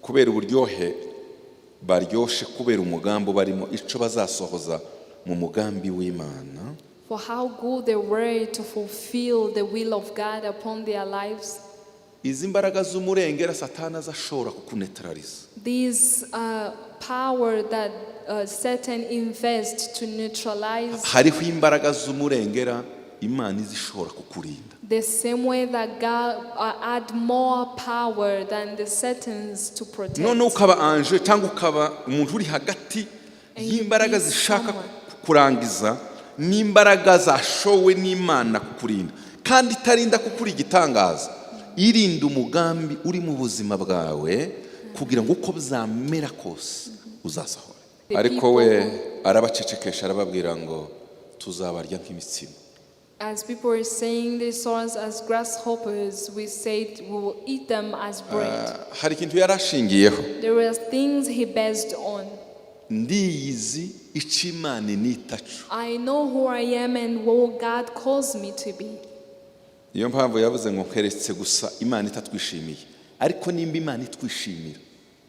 Kubera uburyohe baryoshe, kubera umugambi barimo, icyo bazasohoza mu mugambi w'Imana. For how good they were to fulfill the will of God upon their lives. Izi mbaraga z'umurengera Satani aza ashobora kukunetarariza. This power that Satan invests to neutralize, Hariho imbaraga z'umurengera Imana izishobora kukurinda. The same way that God add more power than the Satan's to protect. Noneho ukaba anje cyangwa ukaba umuntu uri hagati And you y'imbaraga be zishaka someone. kurangiza n'imbaraga zashowe n'Imana kukurinda, kandi itarinda kukuri igitangaza, irinda umugambi uri mu buzima bwawe kugira ngo uko byamera kose uzasohore. The Ariko we people arabacecekesha, arababwira ngo tuzabarya nk'imitsima. As people were saying they saw us as grasshoppers, we said we will eat them as bread. Hari ikintu yari ashingiyeho. There were things he based on. Ndiyizi icyo Imana initaco. I know who I am and what God calls me to be. Niyo mpamvu yavuze ngo nkeretse gusa Imana itatwishimiye, ariko nimba Imana itwishimira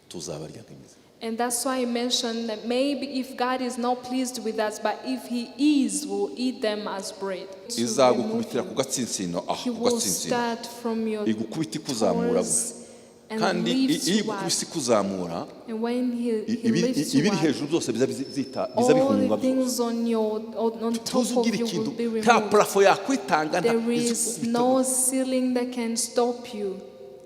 tuzabarya nk'imitsima. And that's why I mentioned that maybe if God is not pleased with us, but if He is, we'll eat them as bread. To remove Izagukubitira you. Ku gatsinsino aho He ku will gatsinsino, start from your igukubita ikuzamura toes and kandi lift iyo you up. igukubise ikuzamura, And when He lifts you ibiri up, hejuru byose biza biza all bihunga the byose. Things on top Tuzi of ugira you ikintu, will be nta removed. plafond yakwitanga, nta There is izikubita. No ceiling that can stop you.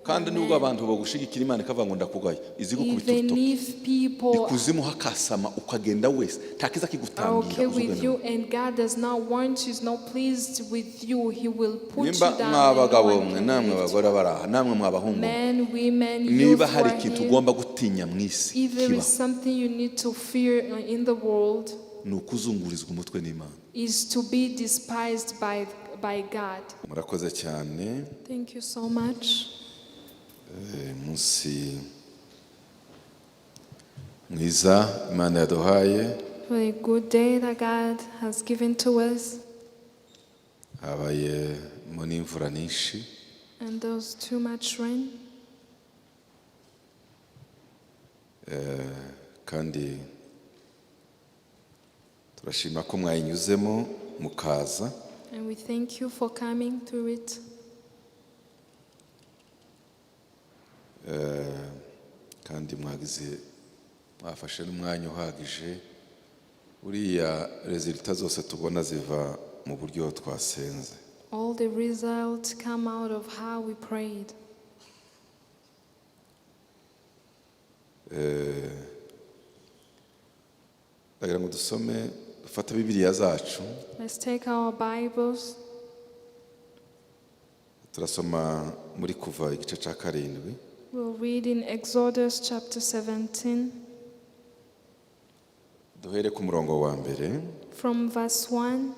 Kandi nubwo abantu bagushigikira, Imana ikavuga ngo ndakugaye, izigukubita Even urutoki, if people ikuzimu hakasama, ukagenda wese nta kiza are kigutangira. okay with Uzugenda. you and God does not want you, is not pleased with you, He will put you Nimba down and no mwabagabo one mwe, can namwe lift abagore bari aha, namwe mwabahungu mwe, Men, women, youth niba who hari are ikintu here, ugomba gutinya mu isi if there kibaho, is something you need to fear in the world, ni ukuzungurizwa umutwe n'Imana. Is to be despised by God. Murakoze cyane. Thank you so much. Umunsi mwiza Imana yaduhaye. For a good day that God has given to us. Habayemo n'imvura nyinshi. And there was too much rain. Kandi turashima ko mwayinyuzemo mukaza. And we thank you for coming through it. Kandi mwagize mwafashe n'umwanya uhagije. Buriya résultats zose tubona ziva mu buryo twasenze. All the results come out of how we prayed. Ndagira ngo dusome, dufate Bibiliya zacu. Let's take our Bibles. Turasoma muri Kuva igice cya 7. We'll read in Exodus chapter 17 Duhere ku murongo wa 1. From verse 1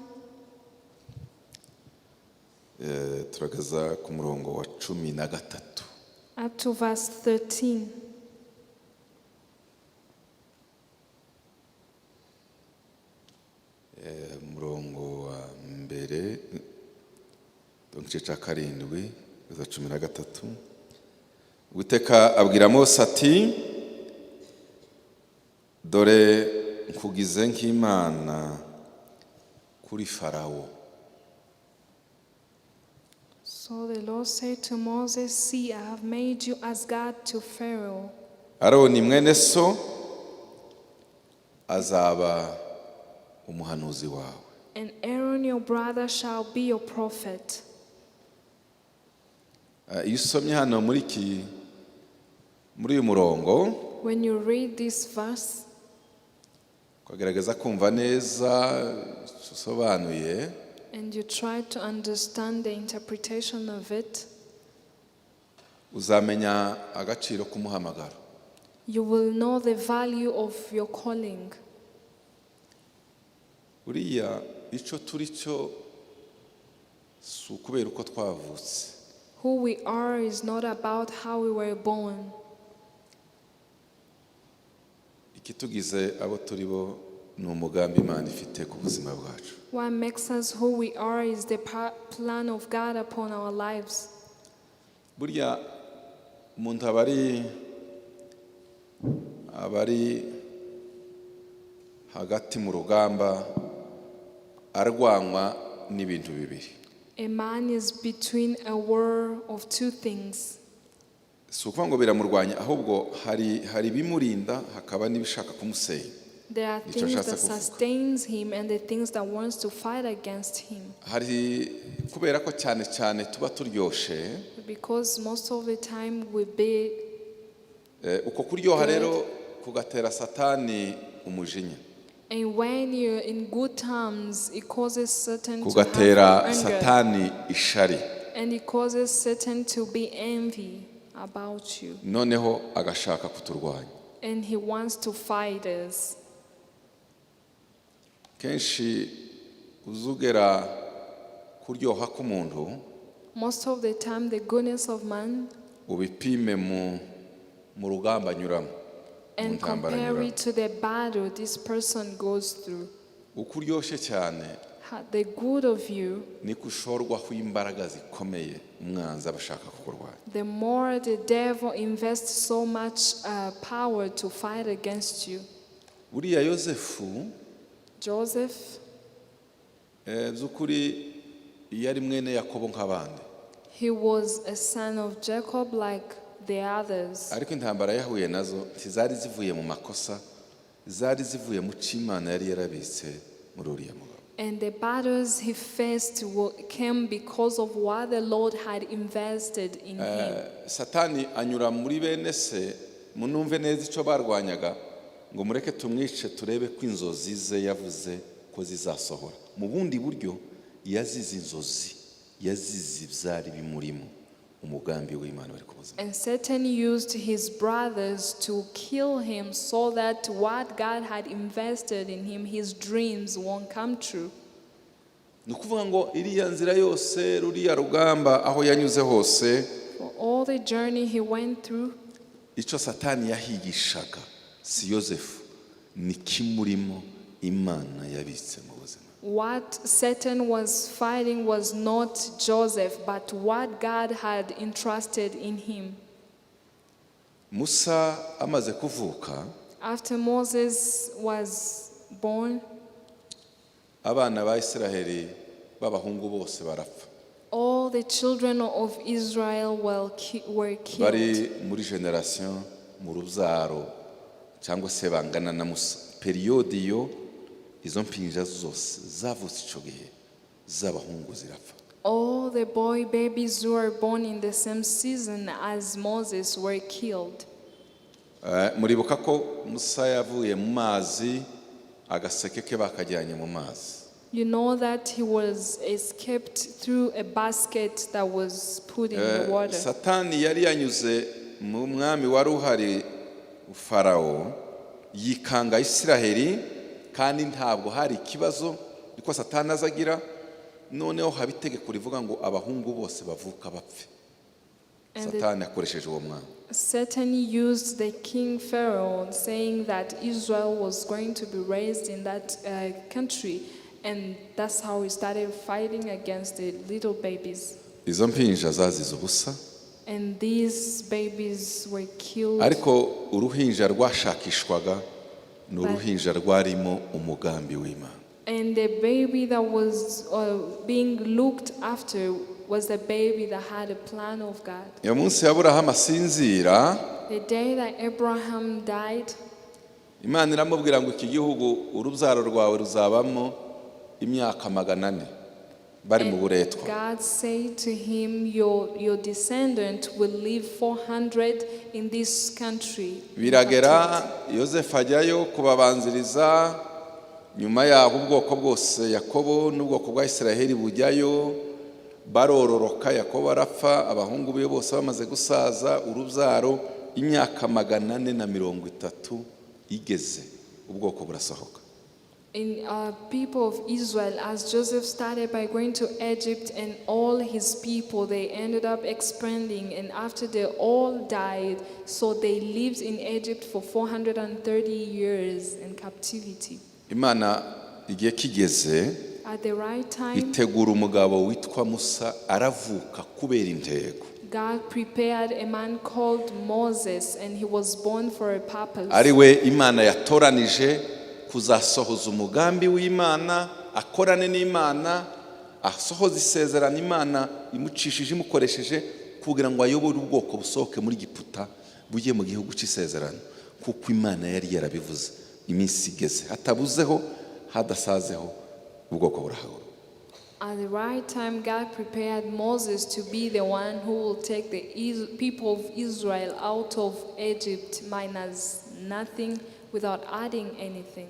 Turageza ku murongo wa 13. Up to verse 13. Umurongo wa 1, donc igice cya 7 kugeza 13. Uwiteka abwira Mose ati: "Dore nkugize nk'Imana kuri Farawo." So the Lord said to Moses, "See, I have made you as God to Pharaoh, Aroni mwene so azaba umuhanuzi wawe." and Aaron your brother shall be your prophet." Iyo usomye hano muri uyu murongo, When you read this verse, ukagerageza kumva neza icyo usobanuye, and you try to understand the interpretation of it, uzamenya agaciro k'umuhamagaro. You will know the value of your calling. Buriya icyo turi cyo si ukubera uko twavutse. Who we are is not about how we were born. Ikitugize abo turi bo ni umugambi Imana ifite ku buzima bwacu. What makes us who we are is the plan of God upon our lives. Burya umuntu aba ari Aba ari hagati mu rugamba, arwanywa n'ibintu bibiri. A man is between a war of two things. Si ukuvuga ngo biramurwanya, ahubwo hari ibimurinda, hakaba n'ibishaka kumusenya. There are Nicyo things nshatse that kuvuga. Sustains him and the things that wants to fight against him. Hari kubera ko cyane cyane tuba turyoshe. Because most of the time we be Uko kuryoha rero kugatera Satani umujinya, and when you're in good terms, it causes Satan to kugatera have anger, Satani ishari, and it causes Satan to be envy about you, noneho agashaka kuturwanya. And he wants to fight us. Kenshi uzugera kuryoha k'umuntu, Most of the time, the goodness of man ubipime mu rugamba anyuramo, mu and ntambara compare anyuramo. It to the battle this person goes through. Uko uryoshye cyane, The good of you, niko ushorwaho imbaraga zikomeye umwanzi aba ashaka kukurwanya. The more the devil invests so much power to fight against you. Buriya Yosefu, Joseph, by'ukuri iyo ari mwene Yakobo nk'abandi, he was a son of Jacob like the others. Ariko intambara yahuye nazo ntizari zivuye mu makosa, zari zivuye mu cyo Imana yari yarabitse muri uriya mugabo. And the battles he faced came because of what the Lord had invested in him. Satani anyura muri bene se, munumve neza icyo barwanyaga, ngo mureke tumwice turebe ko inzozi ze yavuze ko zizasohora. Mu bundi buryo yazize inzozi, yazize ibyari bimurimo, umugambi w'Imana bari ku buzima. And Satan used his brothers to kill him so that what God had invested in him, his dreams, won't come true. Ni ukuvuga ngo iriya nzira yose, ruriya rugamba, aho yanyuze hose, For all the journey he went through, icyo Satani yahigishaga si Yosefu, ni kimurimo Imana yabitse mu buzima. What Satan was fighting was not Joseph, but what God had entrusted in him. Musa amaze kuvuka, After Moses was born, abana ba Isiraheli b'abahungu bose barapfa. All the children of Israel were killed. Bari muri génération, mu rubyaro cyangwa se bangana na Musa, période iyo izo mpinja zose zavutse icyo gihe z'abahungu zirapfa. All the boy babies who were born in the same season as Moses were killed. Muribuka ko Musa yavuye mu mazi, agaseke ke bakajyanye mu mazi. You know that he was escaped through a basket that was put in the water. Satani yari yanyuze mu mwami wari uhari, Farawo, yikanga Isiraheli, kandi ntabwo hari ikibazo, niko Satani azagira. Noneho haba itegeko rivuga ngo abahungu bose bavuka bapfe. And the Satani akoresheje uwo mwami. Satan used the king Pharaoh, saying that Israel was going to be raised in that country, and that's how he started fighting against the little babies. Izo mpinja zazize ubusa. And these babies were killed. Ariko uruhinja rwashakishwaga ni uruhinja rwarimo umugambi w'Imana. And the baby that was being looked after was the baby that had a plan of God. Iyo munsi Aburahamu asinzira, The day that Abraham died, Imana iramubwira ngo iki gihugu urubyaro rwawe ruzabamo imyaka 400 bari mu buretwa. God said to him, Your descendant will live 400 in this country in Biragera, captivity." Yosefu ajyayo kubabanziriza. Nyuma yaho ubwoko bwose, Yakobo n'ubwoko bwa Isiraheli bujyayo, barororoka. Yakobo arapfa, abahungu be bose bamaze gusaza. Urubyaro, imyaka 430 igeze, ubwoko burasohoka. In people of Israel, as Joseph started by going to Egypt and all his people, they ended up expanding. And after they all died, so they lived in Egypt for 430 years in captivity. Imana igihe kigeze, At the right time, itegura umugabo witwa Musa, aravuka kubera intego. God prepared a man called Moses, and he was born for a purpose. Ari we Imana yatoranije kuzasohoza umugambi w'Imana, akorane n'Imana, asohoza isezerano Imana imucishije, imukoresheje kugira ngo ayobore ubwoko busohoke muri Giputa bujye mu gihugu cy'isezerano, kuko Imana yari yarabivuze. Iminsi igeze, hatabuzeho, hadasazeho, ubwoko burahaguruka. At the right time, God prepared Moses to be the one who will take the people of Israel out of Egypt, minus nothing, without adding anything.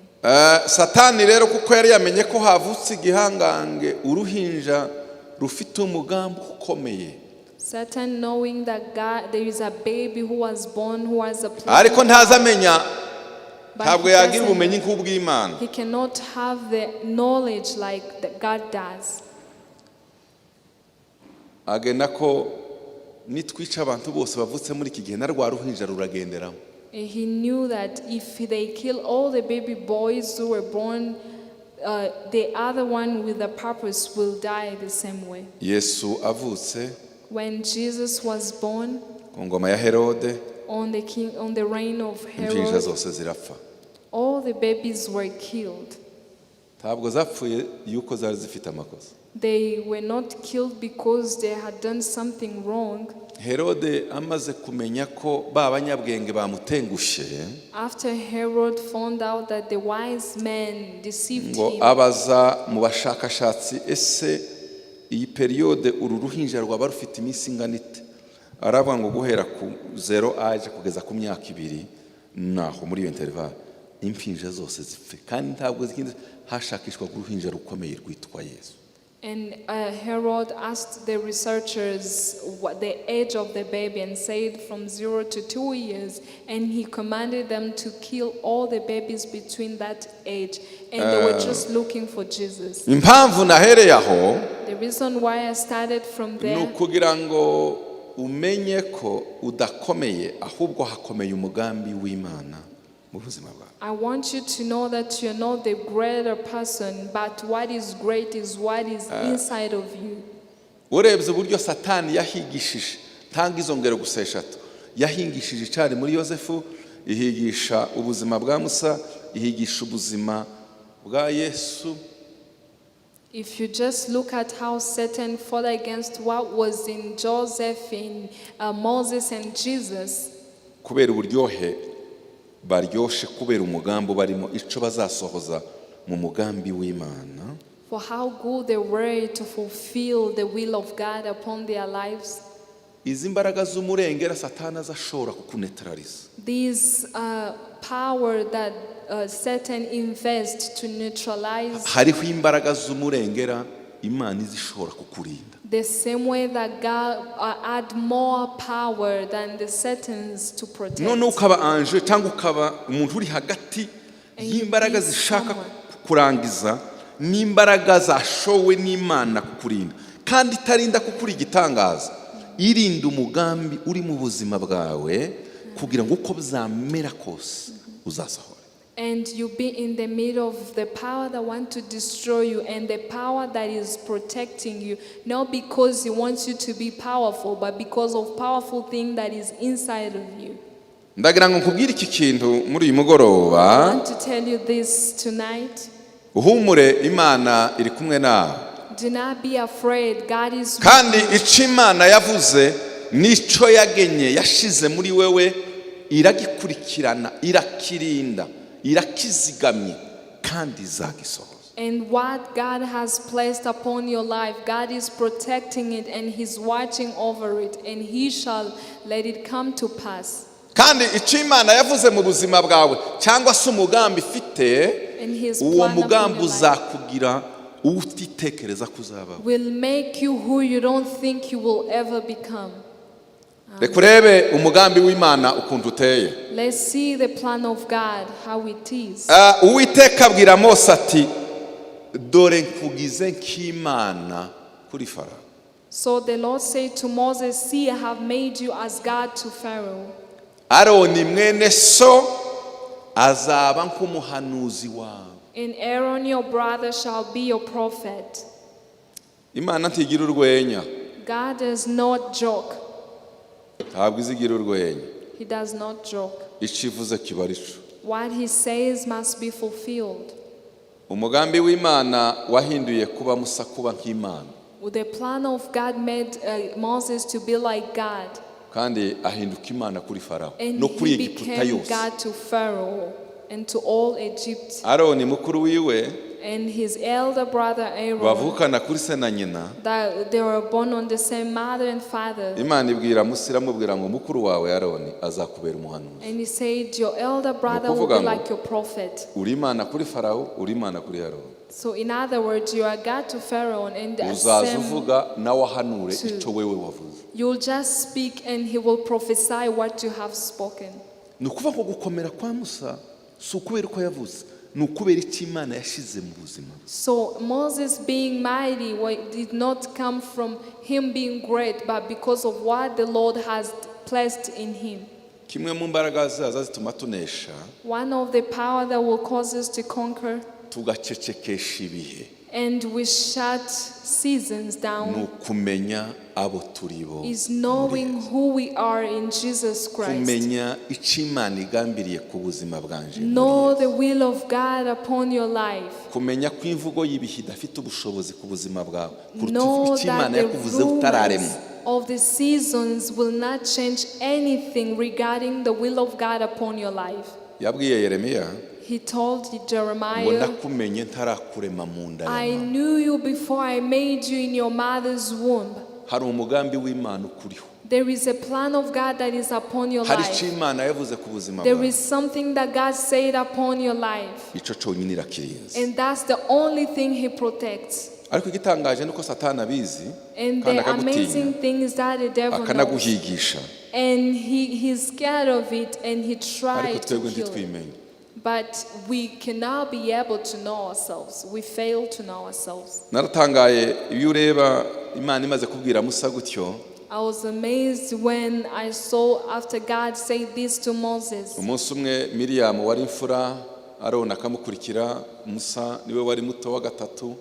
Satani rero, kuko yari yamenye ko havutse igihangange, uruhinja rufite umugambi ukomeye, Satan, knowing that God, there is a baby who was born who has a plan, ariko ntazi amenya, but ntabwo he yagira doesn't- ubumenyi nk'ubw'Imana. he cannot have the knowledge like that God does. Agena ko nitwica abantu bose bavutse muri iki gihe, na rwa ruhinja ruragenderamo. And he knew that if they kill all the baby boys who were born, the other one with a purpose will die the same way. Yesu avutse When Jesus was born ku ngoma ya Herode, on the reign of impinja Herod, zose zirapfa. All the babies were killed. Ntabwo zapfuye yuko zari zifite amakosa. They were not killed because they had done something wrong. Herode amaze kumenya ko ba banyabwenge bamutengushye, After Herod found out that the wise men deceived ngo him, abaza mu bashakashatsi: ese iyi période uru ruhinja rwaba rufite iminsi ingana ite? Aravuga ngo guhera ku zéro aje kugeza ku myaka 2, naho muri iyo intervalle impinja zose zipfe. Kandi ntabwo zigenda, hashakishwaga uruhinja rukomeye rwitwa Yesu. And Herod asked the researchers what the age of the baby and said from 0 to 2 years. And he commanded them to kill all the babies between that age. And they were just looking for Jesus. Impamvu nahereye aho The reason why I started from ni there ukugira ngo umenye ko udakomeye, ahubwo hakomeye umugambi w'Imana mu buzima bwawe. I want you to know that you're not the greater person, but what is great is what is inside of you. Urebye uburyo Satani yahigishije, tanga izo ngero gusa eshatu: yahingishije icari muri Yosefu, ihigisha ubuzima bwa Musa, ihigisha ubuzima bwa Yesu. If you just look at how Satan fought against what was in Joseph, in Moses, and Jesus, kubera uburyohe baryoshe, kubera umugambi barimo, icyo bazasohoza mu mugambi w'Imana, for how good they were to fulfill the will of God upon their lives, izi mbaraga z'umurengera Satani aza ashobora kukunetarariza, this power that Satan invests to neutralize, hariho imbaraga z'umurengera Imana izishobora kukurinda. The same way that God add more power than the Satan's to protect. None ukaba anje cyangwa ukaba umuntu uri hagati y'imbaraga zishaka kurangiza n'imbaraga zashowe n'Imana kukurinda, kandi itarinda kuko uri igitangaza, irinda umugambi uri mu buzima bwawe kugira ngo uko byamera kose uzasohora. And you be in the middle of the power that want to destroy you and the power that is protecting you, not because he wants you to be powerful, but because of powerful thing that is inside of you. Ndagira ngo nkubwire iki kintu muri uyu mugoroba. I want to tell you this tonight. Uhumure, Imana iri kumwe nawe. Do not be afraid. God is with Kandi you. icyo Imana yavuze n'icyo yagenye yashize muri wewe, iragikurikirana, irakirinda, irakizigamye, kandi izagisohoza. And what God has placed upon your life, God is protecting it and He's watching over it, and He shall let it come to pass. Kandi icyo Imana yavuze mu buzima bwawe cyangwa se umugambi ifite, And His uwo plan upon mugambi your life uzakugira uwo utitekereza ko uzabaho. Will make you who you don't think you will ever become. Reka urebe umugambi w'Imana ukuntu uteye. Let's see the plan of God, how it is. Ah, Uwiteka abwira Mose ati: dore nkugize nk'Imana kuri Farawo. So the Lord said to Moses, "See, I have made you as God to Pharaoh, Aroni mwene so azaba nk'umuhanuzi wawe. And Aaron your brother shall be your prophet." Imana ntigira urwenya. God does not joke. Ntabwo izigira urwenya. He does not joke. Icyo ivuze kiba ari cyo. What he says must be fulfilled. Umugambi w'Imana wahinduye kuba Musa kuba nk'Imana. The plan of God made Moses to be like God. Kandi ahinduka Imana kuri Farawo And no kuri he Egiputa became yose. God to Pharaoh and to all Egypt. Aroni mukuru wiwe And his elder brother Aaron, bavukana kuri se na nyina, that they were born on the same mother and father. Imana ibwira Musa, iramubwira ngo mukuru wawe Aroni azakubera umuhanuzi. And he said, "Your elder brother will Nukuvuga be ngo- like your prophet." Uri Imana kuri Farawo, uri Imana kuri Aroni. So, in other words, you are God to Pharaoh, and the Uzaza same, uvuga nawe ahanure to- icyo wewe wavuze. You'll just speak and he will prophesy what you have spoken. Ni ukuvuga ngo gukomera kwa Musa si ukubera uko yavuze, ni ukubera icyo Imana yashyize mu buzima bwe. So, Moses being mighty did not come from him being great, but because of what the Lord has placed in him. Kimwe mu mbaraga zaza zituma tunesha, One of the power that will cause us to conquer tugacecekesha ibihe, and we shut seasons ni down ukumenya abo turi bo, is knowing who we are in Jesus Christ. Kumenya icyo Imana igambiriye ku buzima bwanje muri Know Yesu. the will of God upon your life. Kumenya ko imvugo y'ibihe idafite ubushobozi ku buzima bwawe kuruta Know icyo that Imana the yakuvuzeho utararemwa. rumors of the seasons will not change anything regarding the will of God upon your life. Yabwiye Yeremiya He told ngo Jeremiah, nakumenye ntarakurema mu nda ya "I mama. knew you before I made you in your mother's womb." Hari umugambi w'Imana ukuriho. There is a plan of God that is upon your Hari icyo life. Imana yavuze ku buzima There bwawe. is something that God said upon your life. Icyo cyonyine irakirinze. And that's the only thing He protects. Ariko igitangaje ni uko Satani abizi And kandi the akagutinya, amazing thing is that the devil knows. akanaguhigisha. And he's scared of it and he Ariko tried to twebwe kill it. ntitwimenye. But we cannot be able to know ourselves. We fail to know ourselves. Naratangaye iyo ureba Imana imaze kubwira Musa gutyo. I was amazed when I saw after God said this to Moses. Umunsi umwe Miriyamu wari imfura, Aroni akamukurikira, Musa niwe wari muto wa gatatu.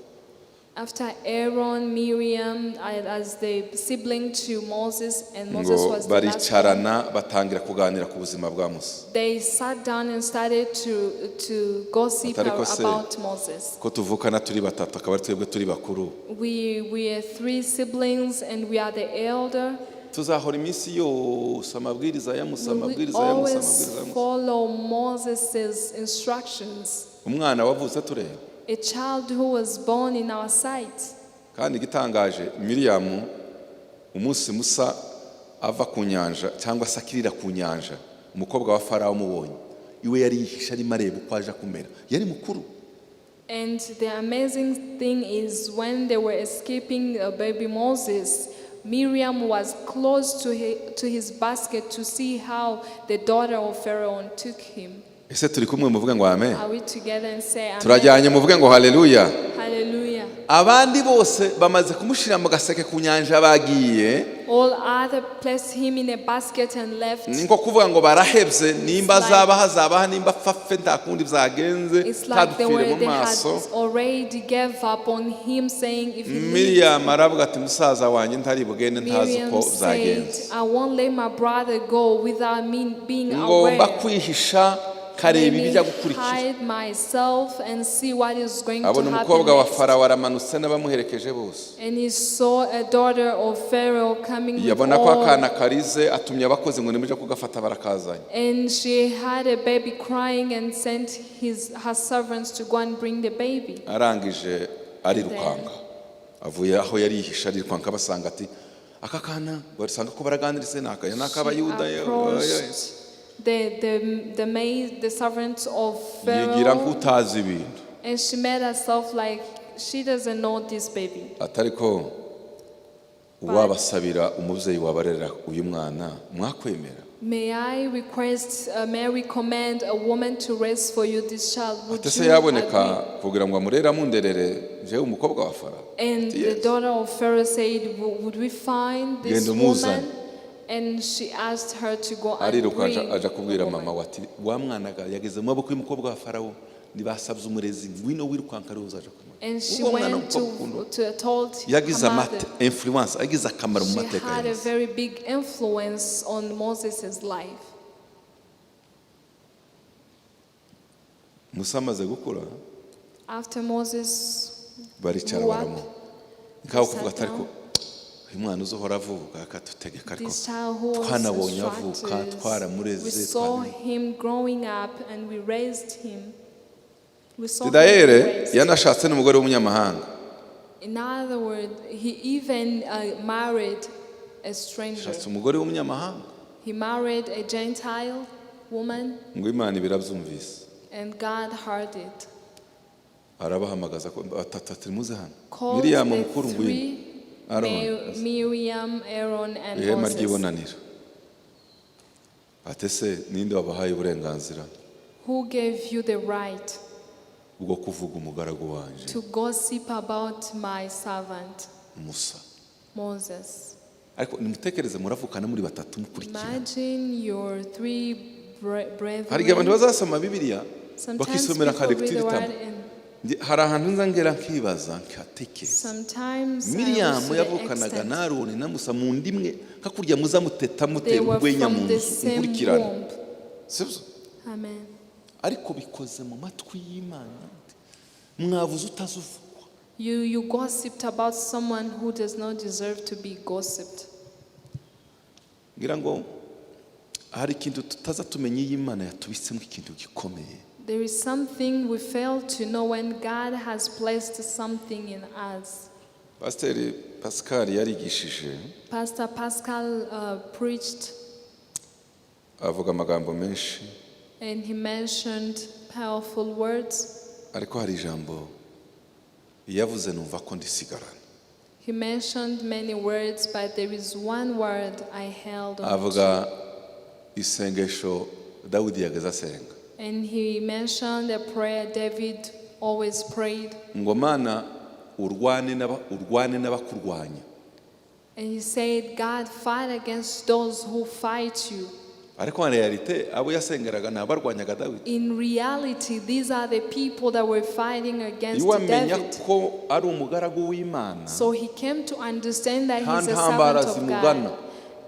After Aaron, Miriam, as the sibling to Moses, and Moses Ngo was the last one. baricarana batangira kuganira ku buzima bwa Musa. They sat down and started to gossip Atariko se- about Moses. Ko tuvukana turi batatu akaba ari twebwe turi bakuru, We are three siblings and we are the elder. tuzahora iminsi yose amabwiriza ya Musa, We will amabwiriza ya Musa, always amabwiriza ya Musa? follow Moses' instructions. Umwana wavutse tureba. A child who was born in our sight. Kandi igitangaje, Miriyamu umunsi Musa ava ku nyanja cyangwa se akirira ku nyanja, umukobwa wa Farawo amubonye iwe yari yihishe arimo areba uko aje kumera, yari mukuru. And the amazing thing is, when they were escaping baby Moses, Miriam was close to his basket to see how the daughter of Pharaoh took him. Ese turi kumwe? Muvuge ngo amen. Are we together and say amen? Turajyanye? Muvuge ngo haleluya. Hallelujah. Abandi bose bamaze kumushyira mu gaseke ku nyanja bagiye. All other placed him in a basket and left. Ni nko kuvuga ngo barahebye, nimba It's like- azabaho azabaha, nimba apfa nta kundi byagenze, It's like they, ntadupfire were, mu they had maso. already gave up on him, saying, "If he lives," Miriam aravuga ati musaza wanjye ntari bugende ntazi Miriam uko said, byagenze. "I won't let my brother go without me being Ngomba aware. kwihisha kareba Let me ibijya gukurikira. hide myself and see what is going to Abona happen umukobwa wa next." Farawo aramanutse n'abamuherekeje bose. And he saw a daughter of Pharaoh coming with Yabona ko all. akana karize, atumye abakozi ngo nimujye kugafata, barakazanye. And she had a baby crying and sent her servants to go and bring the baby. Arangije arirukanka avuye aho yari yihishe, arirukanka basanga ati aka kana basanga ko baraganirise ni akaya ni She ak'Abayuda. approached the maid, the servants of Yigira Pharaoh, nk'utazi ibintu. and she made herself like she doesn't know this baby. Atari ko uwabasabira umubyeyi wabarera uyu mwana mwakwemera? May I request, may I recommend a woman to raise for you this child? Would Ati se you yaboneka agree? kugira ngo amurere amunderere jewe umukobwa wa Farawo? And Ati, the "Yes." daughter of Pharaoh said, "Would we find this Genda umuzane. woman?" And she asked her to go and Ariruka bring aja aja kubwira the woman. mama we ati wa mwana ga yageze mu maboko y'umukobwa wa Farawo Ntibasabye umurezi, ngwino wirukanka ariwe uzaja kumurera. And she Uwo mwana went uko to told her yagize mother. amate influence, yagize akamaro mu She mateka had a ya Musa. very big influence on Moses' life. Musa amaze gukura, After Moses baricara, grew up, baramuha nkaho kuvuga sat ati ariko down. uyu mwana uzohora avuka akatutegeka, ariko This child who was twanabonye avuka, instructed, we twaramureze, saw him growing up and we raised him. We saw him Dayere raised. yanashatse n'umugore w'umunyamahanga. In other words, he even married a stranger. Ashatse umugore w'umunyamahanga. He married a Gentile woman, Ngo Imana ibirabyumvise, and God heard it. Arabahamagaza ko batatu ati muze hano. Called Miriyamu the mukuru, ngwino. three, Aaron, Miriam, Aaron, and ihema Moses. ry'ibonaniro, ati ese ninde wabahaye uburenganzira Who gave you the right bwo kuvuga umugaragu wanje to gossip about my servant Musa? Moses? Ariko nimutekereze, muravukana muri batatu mukurikira. Imagine your three Hari igihe abantu brethren. bazasoma Bibiliya Sometimes bakisomera nka people read lecture the word itamba. and Hari ahantu nza ngera nkibaza, nkatekereza. sometimes I Miriyamu was to the yavukanaga extent na Aroni na Musa mu nda imwe, nka kurya muza muteta they mutera were urwenya mu from the nzu same nkurikirane, womb. sibyo? Amen. Ariko bikoze mu matwi y'Imana, mwavuze utazuvugwa. You gossiped about someone who does not deserve to be gossiped. Ngira ngo hari ikintu tutaza tumenya iyo Imana yatubitsemo ikintu gikomeye. There is something we fail to know when God has placed something in us. Pasiteri Pascal yarigishije, Pastor Pascal preached avuga amagambo menshi, and he mentioned powerful words. Ariko hari ijambo yavuze numva ko ndisigarana. He mentioned many words, but there is one word I held on to. Avuga isengesho Dawidi yageze asenga, And he mentioned a prayer David always prayed. Ngo Mana urwane n'abakurwanya. And he said, "God, fight against those who fight you." Ariko en réalité abo yasengeraga ni abarwanyaga Dawidi. In reality, these are the people that were fighting against Iyo amenya David. ko ari umugaragu w'Imana, So he came to understand that nta he's a ntambara servant of zimugana. God.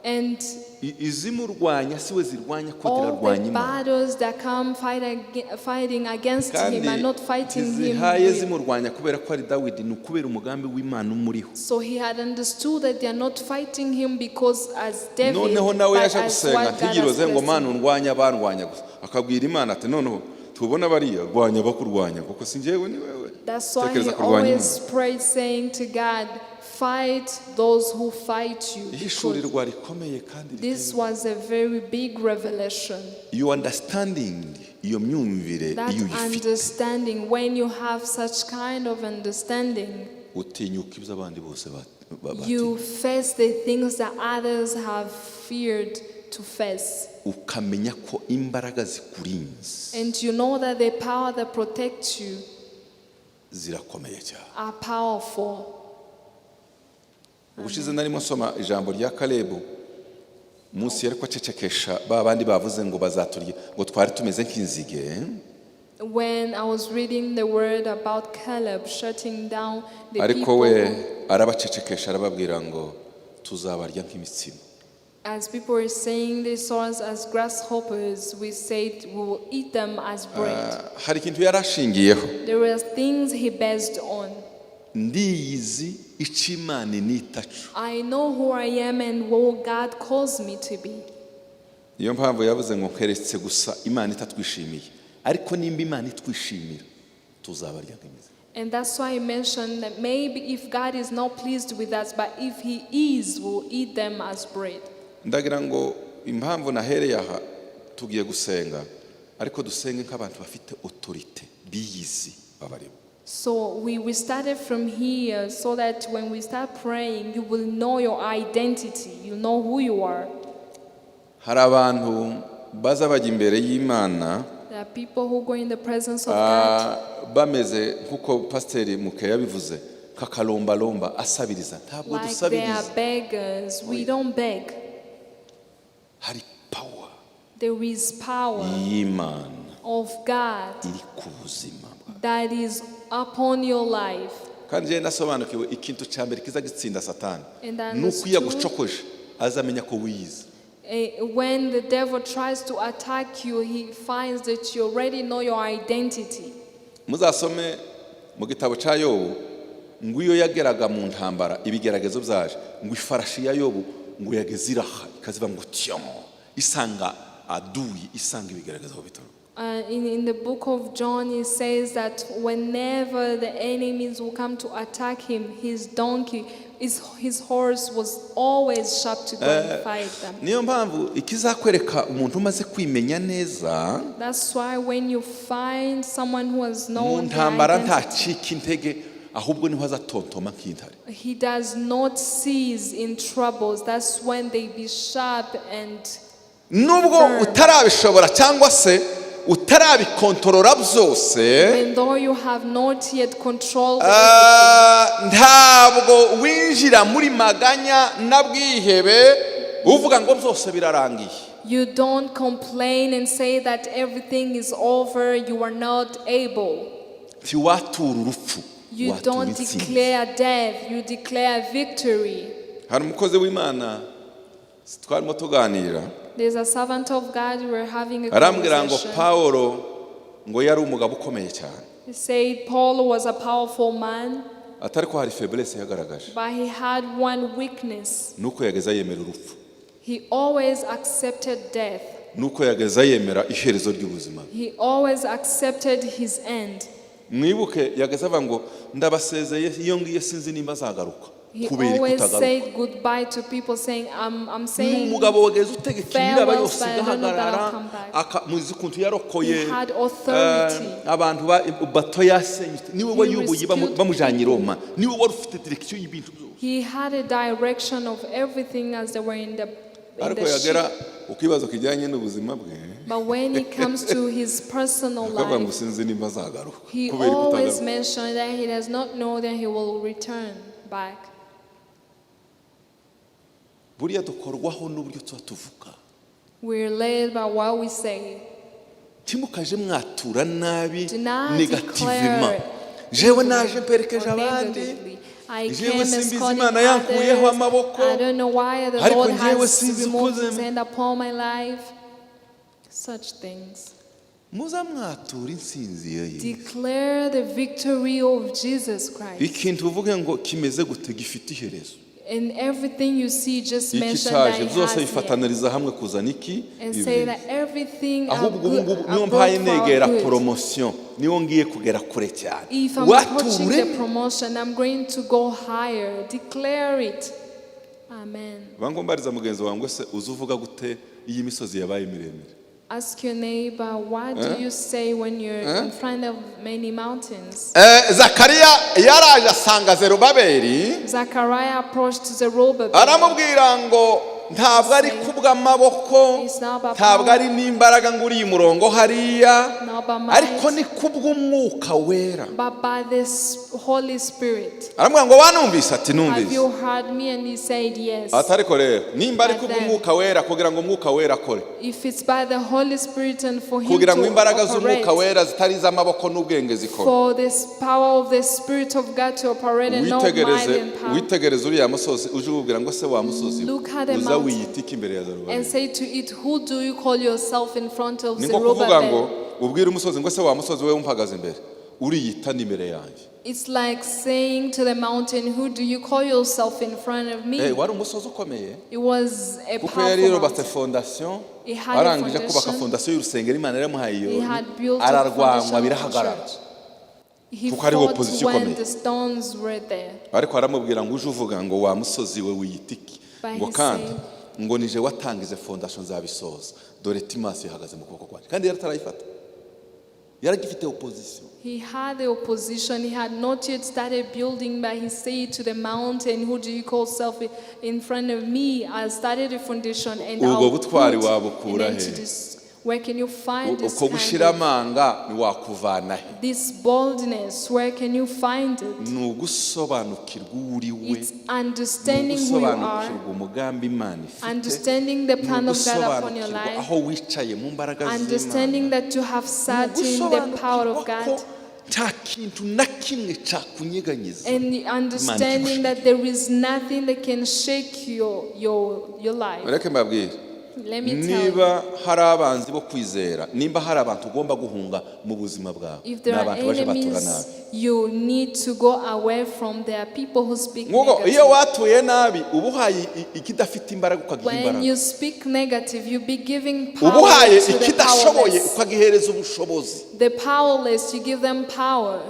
And Izimurwanya si we zirwanya ko all the zirarwanya Imana. battles that come fighting against Kandi him are not fighting him. ntizihaye zimurwanya kubera ko ari Dawidi, ni ukubera umugambi w'Imana umuriho. So he had understood that they are not fighting him because as David, Noneho nawe but yaje as gusenga, what God has ntiyiroze ngo blessed Mana him. undwanya abandwanya gusa, akabwira Imana ati noneho tubona bariya, rwanya abakurwanya, kuko si njyewe, ni wewe. That's why he Tekereza kurwanya always Imana. prayed, saying to God, "Fight those who fight you." Because Ihishurirwa rikomeye kandi this riteye. was a very big revelation. Iyo understanding, iyo myumvire, That iyo uyifite, understanding, when you have such kind of understanding, utinyuka ibyo abandi bose you batinya. Face the things that others have feared to face. Ukamenya ko imbaraga zikurinze And you know that the power that protects you zirakomeye cyane. Are powerful. Ubushize narimo nsoma ijambo rya Kalebu, munsi yari acecekesha ba bandi bavuze ngo bazaturya, ngo twari tumeze nk'inzige. When I was reading the word about Caleb shutting down the Ariko people, we arabacecekesha, arababwira ngo tuzabarya nk'imitsima. As people were saying they saw us as grasshoppers, we said we will eat them as bread. Ah, hari ikintu yari ashingiyeho. There were things he based on. Ndiyizi icyo Imana initacu. I know who I am and what God calls me to be. Niyo mpamvu yavuze ngo nkeretse gusa Imana itatwishimiye, ariko nimba Imana itwishimira tuzabarya nk'imitsima. And that's why he mentioned that maybe if God is not pleased with us, but if he is, we'll eat them as bread. Ndagira ngo impamvu nahereye aha, tugiye gusenga, ariko dusenge nk'abantu bafite autorité, biyizi babarimo. So we started from here so that when we start praying, you will know your identity, you know who you are. Hari abantu baza bajya imbere y'Imana, There are people who go in the presence of God bameze nk'uko Pasiteri Muke yabivuze, nk'akalombalomba asabiriza. Ntabwo like they dusabiriza. are beggars. We don't beg. Hari power There is power y'Imana. of God iri ku buzima bwawe. That is upon your life. Kandi njyewe nasobanukiwe ikintu cya mbere kiza gitsinda Satani And I ni uko iyo understood agucokoje azamenya ko wiyizi. When the devil tries to attack you, he finds that you already know your identity. Muzasome mu gitabo cya Yobu ngo iyo yageraga mu ntambara ibigeragezo byaje ngo ifarashi ya Yobu ngo yageze iraha ikaziba ngo tyo isanga aduyi isanga ibigeragezo aho bituruka. In the book of John, he says that whenever the enemies will come to attack him, his donkey, his horse was always sharp to go and fight them. Niyo mpamvu ikizakwereka umuntu umaze kwimenya neza That's why when you find someone who has mu known their ntambara identity, ntacika intege ahubwo niho azatontoma nk'intare. He does not cease in troubles. That's when they be sharp and Nubwo firm. Utarabishobora cyangwa se utarabikontorora byose, Even though you have not yet controlled ah, ntabwo winjira muri maganya na bwihebe uvuga ngo byose birarangiye. You don't complain and say that everything is over, you are not able. Ntiwatura urupfu, You watura don't intsinzi. Declare death, you declare victory. Hari umukozi w'Imana twarimo tuganira, There's a servant of God, we were having a arambwira ngo conversation. Pawulo ngo yari umugabo ukomeye cyane, He said Paul was a powerful man, atari ko hari faiblesse yagaragaje, but he had one weakness. Nuko yageze yemera urupfu, He always accepted death. Nuko yageze yemera iherezo ry'ubuzima bwe. He always accepted his end. Mwibuke yageze avuga ngo ndabasezeye iyo ngiye sinzi nimba azagaruka. He Kubera always kutagaruka. Said goodbye to people, saying, I'm Ni saying umugabo wageze utegeka imiraba farewell, yose but I don't know that igahagarara I'll come back. Muzi ukuntu yarokoye He had authority. abantu bato yasenyutse niwe He wayoboye rescued bamujyanye i Roma niwe wari ufite direction y'ibintu byose. He had a direction of everything as they were in Ariko the yagera ship. ku kibazo kijyanye n'ubuzima bwe, But when it comes to his personal akavuga ngo life, sinzi nimba azagaruka. He Kubera always kutagaruka. Mentioned that he does not know that he will return back. Buriya dukorwaho n'uburyo tuba tuvuga. We're led by what we say. Ntimukaje mwatura nabi Do not négativement. Declare Jewe naje mperekeje or abandi. negatively. I Jewe came simbizi escorting Imana yankuyeho others. amaboko. I don't know why the Ariko Lord njyewe has sinzi uko removed his hand upon my life. Such things. Muza mwatura intsinzi ya Yesu. Declare the victory of Jesus Christ. Ikintu uvuge ngo kimeze gute gifite iherezo. In everything you see, just Iki mention that cyaje it byose has the end. bifataniriza hamwe kuzana iki? And say Ibyiza. that everything are Ahubwo ubu good, ngubu are niyo mpaye brought for our negera good. promotion niyo ngiye kugera kure cyane. If I'm approaching Wature. the promotion, I'm going to go higher. Declare it. Amen. Bangombariza mugenzi wawe ngo se uzi uvuga gute iyo imisozi yabaye miremire? Ask your neighbor, what do you say when you're in front of many mountains? Eh, Zakariya yaraje asanga Zerubabeli, Zachariah approached Zerubbabel. Aramubwira ngo ntabwo ari kubw'amaboko, It's not by ntabwo ari n'imbaraga ngo uriye umurongo hariya, Not by might, ariko ni kubw'umwuka wera. But by the Holy Spirit. Aramubwira ngo wanumvise ati Have numvise. You heard me? And he said, Yes. Ati ariko rero nimba ari But then- kubw'umwuka wera kugira ngo umwuka wera akore, If it's by the Holy Spirit and for him kugira ngo to imbaraga z'umwuka operate, wera zitari iz'amaboko n'ubwenge zikora, for this power of the Spirit of God to operate and not might witegereze and power, witegereze uriya musozi uje ubwira ngo se wa musozi we, Look at the uza mountain wiyita iki imbere ya Zerubabeli? And say to it, Who do you call yourself in front of Ni nko kuvuga ngo Zerubbabel? ubwire umusozi ngo se wa musozi we umpagaze imbere uriyita nimero yanjye. It's like saying to the mountain, Who do you call yourself in front of me? Eh, wari umusozi ukomeye It was a kuko yari powerful yarubatse mountain. fondation, He had a arangije kubaka foundation. Fondation y'urusengero Imana yaramuhaye iyo, He had built a ararwanywa foundation of the birahagarara. Church. He Kuko hariho fought opposition when ikomeye. The stones were there. Ariko aramubwira ngo uje uvuga ngo wa musozi we wiyita iki? But Ngo he kandi said- ngo nije watangize fondation nzabisoza dore timasi ihagaze mu kuboko kwanjye kandi yaratarayifata yaragifite opposition. He had the opposition. He had not yet started building, but he said to the mountain, Who do you call self in front of me? I started a foundation and Ubwo I'll butwari put wabukura an end to he? this. Where can you find this Uko kind gushira of, amanga wakuvana he? This boldness? Where can you find it? Ni ugusobanukirwa uwo uri we, It's ni understanding who you are, ugusobanukirwa umugambi Imana ifite, understanding the ni plan of God upon your ugusobanukirwa life, aho wicaye mu mbaraga z'Imana, understanding that you have ni sat in the power of ugusobanukirwa ko God, nta kintu na kimwe cyakunyeganyiza and understanding that there is nothing that can shake your life. Reka mbabwire. Let me tell you. Niba hari abanzi bo kwizera, nimba hari abantu ugomba guhunga mu buzima bwawe, If ni there are abantu baje batura enemies nabi. you need to go away from, there are people who speak Nk'uko iyo negative. watuye nabi uba uhaye ikidafite imbaraga ukagiha When imbaraga, you speak negative, you be giving uba power uhaye to the ikidashoboye powerless. ukagihereza ubushobozi. The powerless, you give them power.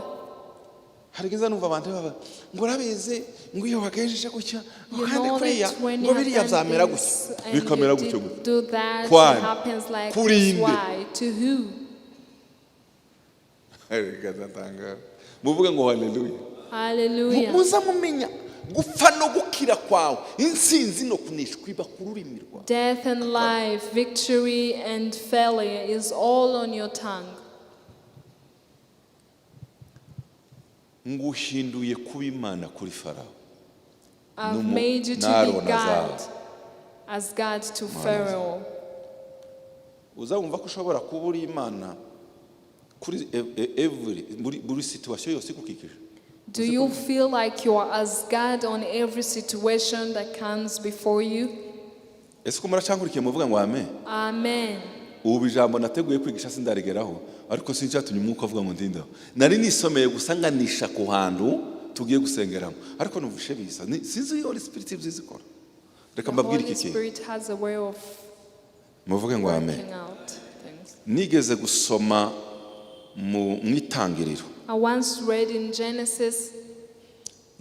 Hari igihe numva abantu baba ngo urabizi, ngo iyo wagejeje gutya, ngo You kandi know kuriya that when ngo you have biriya done byamera this gutya, and bikamera you gutyo did gutya. do that, Kwani? it happens like this. Kurinde. Why? To who? Reka ndatangara. Muvuge ngo haleluya. Hallelujah. Muza mumenya gupfa no gukira kwawe, intsinzi no kuneshwa iba ku rurimi rwawe. Death and life, victory and failure is all on your tongue. Nguhinduye kuba Imana kuri Farawo I've made you to be n'Aroni God, azaza. As God to Pharaoh. Uzabumva ko ushobora kuba uri Imana kuri every buri situation yose igukikije? Do you feel like you are as God on every situation that comes before you? Ese ko muracankurikiye? Muvuga ngo amen. Amen. Ubu ijambo nateguye kwigisha sindarigeraho, ariko sincyatumye umwuka avuga ngo ndindaho. Nari nisomeye gusa nganisha ku hantu tugiye gusengeramo, ariko numvishe bisa. Sinzi iyo Holy Spirit ibyo izikora. Reka The mbabwire Holy iki kintu. Spirit has a way of Muvuge ngo amen. working out things. Nigeze gusoma mu Itangiriro I once read in Genesis,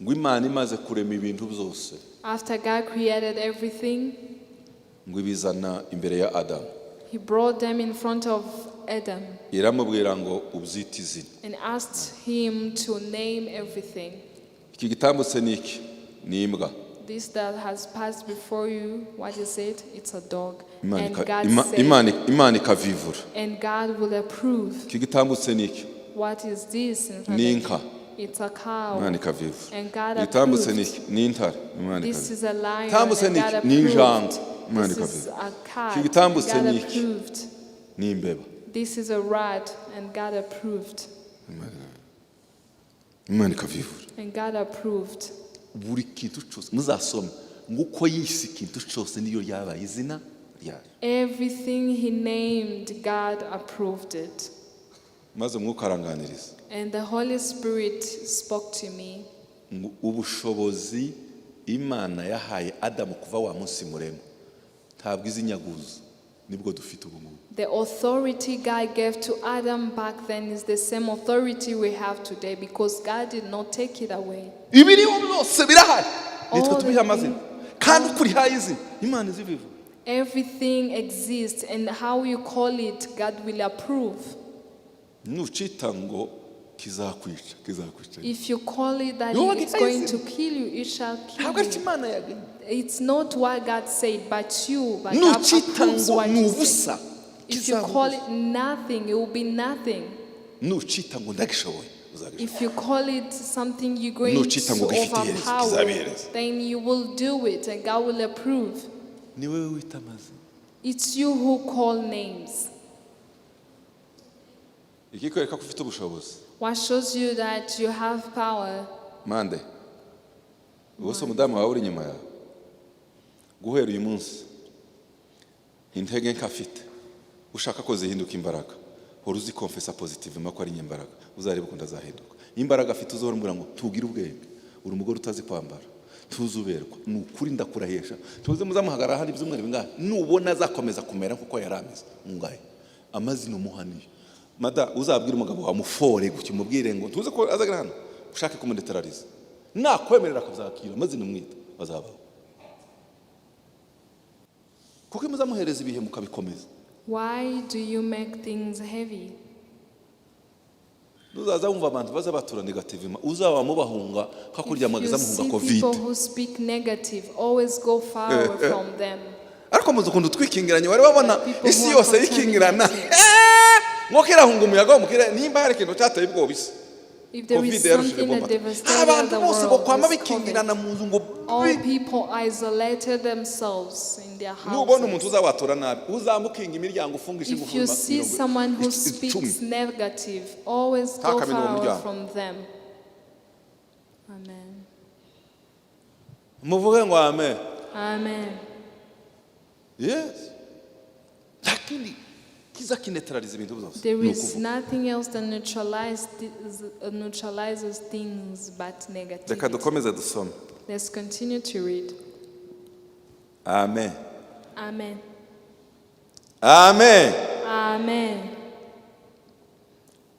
ngo Imana imaze kurema ibintu byose, after God created everything, ngo ibizana imbere ya Adamu, He brought them in front of Adam iramubwira ngo ubyite izina. And asked him to name everything. Iki gitambutse ni iki? Ni imbwa. This that has passed before you, what is it? It's a dog. Imana And God said, Imana ikavivura. And God will approve. Iki gitambutse ni iki? What is this in front Ni of inka. you? It's a cow. Imana ikavivura. And God Igitambutse ni approved. iki? Ni intare. Imana This ikavivura. is a lion. Gitambutse And ni God iki? Ni injangwe. approved. Imana This is ikavivura. a cat. Iki gitambutse God ni iki? approved. Ni imbeba. This is a rat, and God approved. Imana ikavivura. And God approved. Buri kintu cyose muzasome ngo uko yise ikintu cyose niyo ryabaye izina ryayo. Everything he named, God approved it. Maze umwuka aranganiriza And the Holy Spirit spoke to me. Ngo ubushobozi Imana yahaye Adamu kuva wa munsi murema ntabwo izinyaguza, nibwo dufite ubu ngubu. The authority God gave to Adam back then is the same authority we have today because God did not take it away. Ibiriho byose birahari, nitwe All tubiha the amazina, kandi uko urihaye izina Imana izibivuga. Everything exists, and how you call it, God will approve. Nucita ngo kizakwica, kizakwica. If you call it that Yo, it's going to kill you, it shall kill ntabwo aricyo you. Imana yagennye. It's not what God said, but you, but God Nucita approves ngo what ni you say. ubusa, If you kizaba call ubusa. it nothing, it will be nothing. Nucita ngo ndagishoboye, uzagishobora. If you call it something you're going Nucita to ngo gifite iherezo, overpower, kizabihereza. then you will do it and God will approve. Ni wowe wita amazina. It's you who call names. Ikikwereka ko ufite ubushobozi, What shows you that you have power? mande ubwo se umudamu wawe uri inyuma yawe, guhera uyu munsi intege nke afite ushaka ko zihinduka imbaraga, hora uzikonfesa positivement ko ari inyembaraga, uzarebe ukuntu azahinduka. Imbaraga afite uzahora umubwira ngo tugire ubwenge, uri umugore utazi kwambara, tuzuberwa, ni ukuri ndakurahesha. Tuze muzamuhagarara hano ibyumweru bingahe, nubona azakomeza kumera nkuko yari ameze mungahe amazina umuhaniye. Mada uzabwira umugabo wawe mufore gutya, umubwire ngo tuze ko azagera hano ushake kumunetarariza, nakwemerera akazakira amazina umwita azabaho, kuko iyo muzamuhereza ibihe mukabikomeza. Why do you make things heavy? Nuzaza wumva abantu baza batura negativement, uzaba mubahunga nka If kurya you mwageza muhunga see COVID. people who speak negative, always go far away from them. Ariko muzi ukuntu twikingiranye? Wari wabona People isi who are yose yikingirana contaminated. Nko irahunga umuyaga wo mu kirere? Nimba hari ikintu cyateye ubwoba isi, If there is COVID yarushije something bomba. that devastated Abantu the bose world, bokwama it's bikingirana COVID. mu nzu ngo All people isolated themselves in their Nubona umuntu houses. uzawatura nabi, uzamukinga imiryango, ufungishe If ingufuri you see someone who 10. speaks negative, always go Ntakamene uwo far away muryango. from them. Amen. Muvuge ngo amen. Amen. Yes, nta kindi kiza kineutraliza ibintu byose There ni is ukuvuga. Nothing else that neutralizes things but Reka negativity. dukomeze dusome. Let's continue to read. Amen. Amen. Amen. Amen.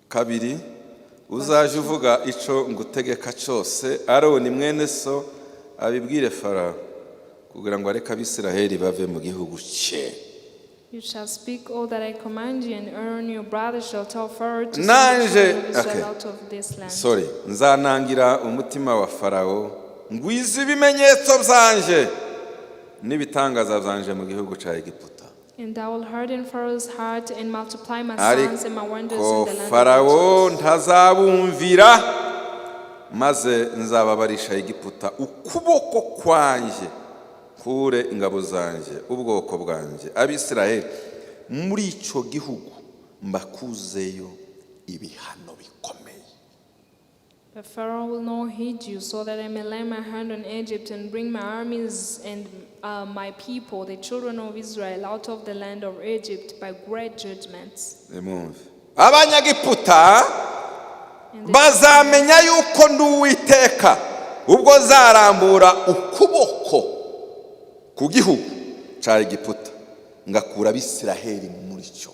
Kabiri, uzaje uvuga ico ngutegeka cyose, Aroni mwene so abibwire Farawo kugira ngo areke Abisiraheli bave mu gihugu cye. You shall speak all that I command you, and Aaron your brother shall tell Pharaoh to send the Nanje children of Israel okay. out of this land. Sorry, nzanangira umutima wa Farawo, ngwize ibimenyetso byanje n'ibitangaza byanje mu gihugu cya Egiputa. And I will harden Pharaoh's heart and multiply my signs and my wonders Ariko in the land of Farawo Egypt. ntazabumvira, maze nzababarisha Egiputa ukuboko kwanjye, kure ingabo zanjye, ubwoko bwanjye Abisiraheli muri icyo gihugu, mbakuzeyo ibihano bikomeye. But Pharaoh will not heed you, so that I may lay my hand on Egypt and bring my armies and my people, the children of Israel, out of the land of Egypt by great judgments. Nimwumve, Abanyagiputa And the bazamenya yuko ndi Uwiteka ubwo zarambura ukuboko ku gihugu cya Egiputa, ngakura Abisiraheli muri cyo.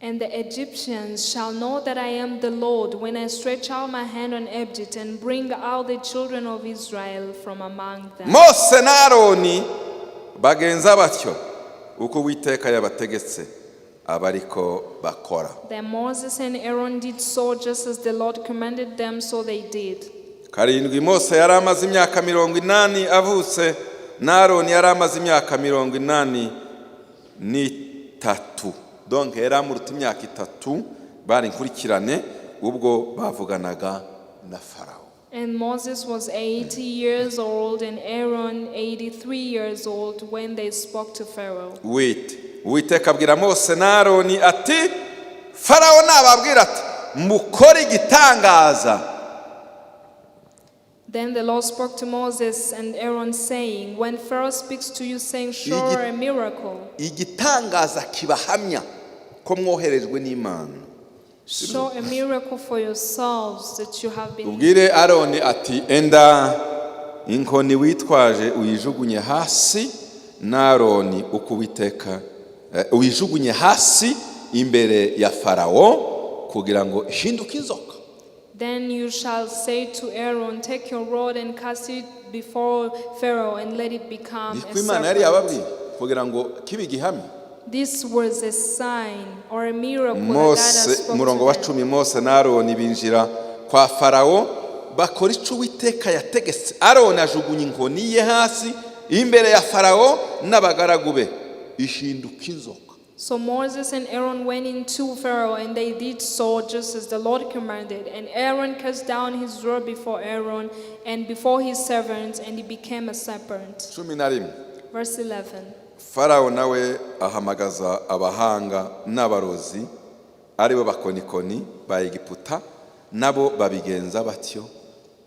And the Egyptians shall know that I am the Lord when I stretch out my hand on Egypt and bring out the children of Israel from among them. Mose na Aroni bagenza batyo uko Uwiteka yabategetse, aba ariko bakora. Then Moses and Aaron did so just as the Lord commanded them, so they did. Karindwi, Mose yari amaze imyaka 80 avutse, na Aroni yari amaze imyaka 83, donc yari amuruta imyaka 3. Bari inkurikirane ubwo bavuganaga na Farawo. And Moses was 80 years old and Aaron 83 years old when they spoke to Pharaoh. Wite Uwiteka abwira Mose na Aroni ati: "Farawo nababwira ati: 'Mukore igitangaza,' Then the Lord spoke to Moses and Aaron, saying, "When Pharaoh speaks to you, saying, 'Show a miracle,' igitangaza kibahamya ko mwoherejwe n'Imana, show a miracle for yourselves that you have been." ubwire Aroni ati: 'Enda inkoni witwaje uyijugunye hasi,' na Aroni uko Uwiteka uyijugunye hasi imbere ya Farawo kugira ngo ihinduke inzoka." Then you shall say to Aaron, 'Take your rod and cast it before Pharaoh, and let it become Niko a Imana yari serpent.'" yababwiye kugira ngo kibe igihamya. This was a sign or a miracle that God Mose has spoke umurongo to wa them. 10, Mose na Aroni binjira kwa Farawo, bakora icyo Uwiteka yategetse. Aroni ajugunya inkoni ye hasi imbere ya Farawo n'abagaragu be, ihinduka inzoka. So Moses and Aaron went into Pharaoh, and they did so just as the Lord commanded. And Aaron cast down his rod before Aaron and before his servants, and he became a serpent. 11. Verse 11. Farawo nawe ahamagaza abahanga n'abarozi, aribo bakonikoni ba Egiputa, nabo babigenza batyo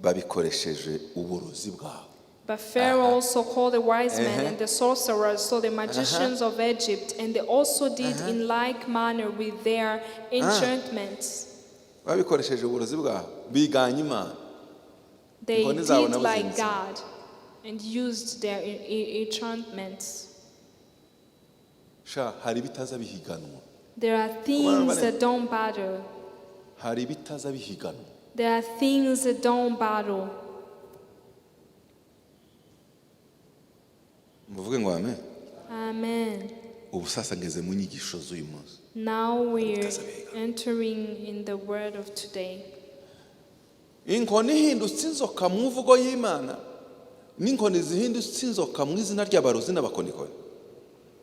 babikoresheje uburozi bwabo. But Pharaoh also called the wise men and the sorcerers, so the magicians of Egypt, and they also did in like manner with their enchantments. Babikoresheje uburozi bwabo, biganya Imana. They Inkoni zabo did nabo like zinzi. God and used their enchantments. Sha, hari ibitaza bihiganwa. There are things that don't battle. Hari ibitaza bihiganwa. There are things that don't battle. Muvuge ngo amen. Amen. Ubu sasa ngeze mu nyigisho z'uyu munsi. Now we're entering in the word of today. Inkoni ihindutse inzoka mu mvugo y'Imana n'inkoni zihindutse inzoka mu izina ry'abarozi n'abakonikoni.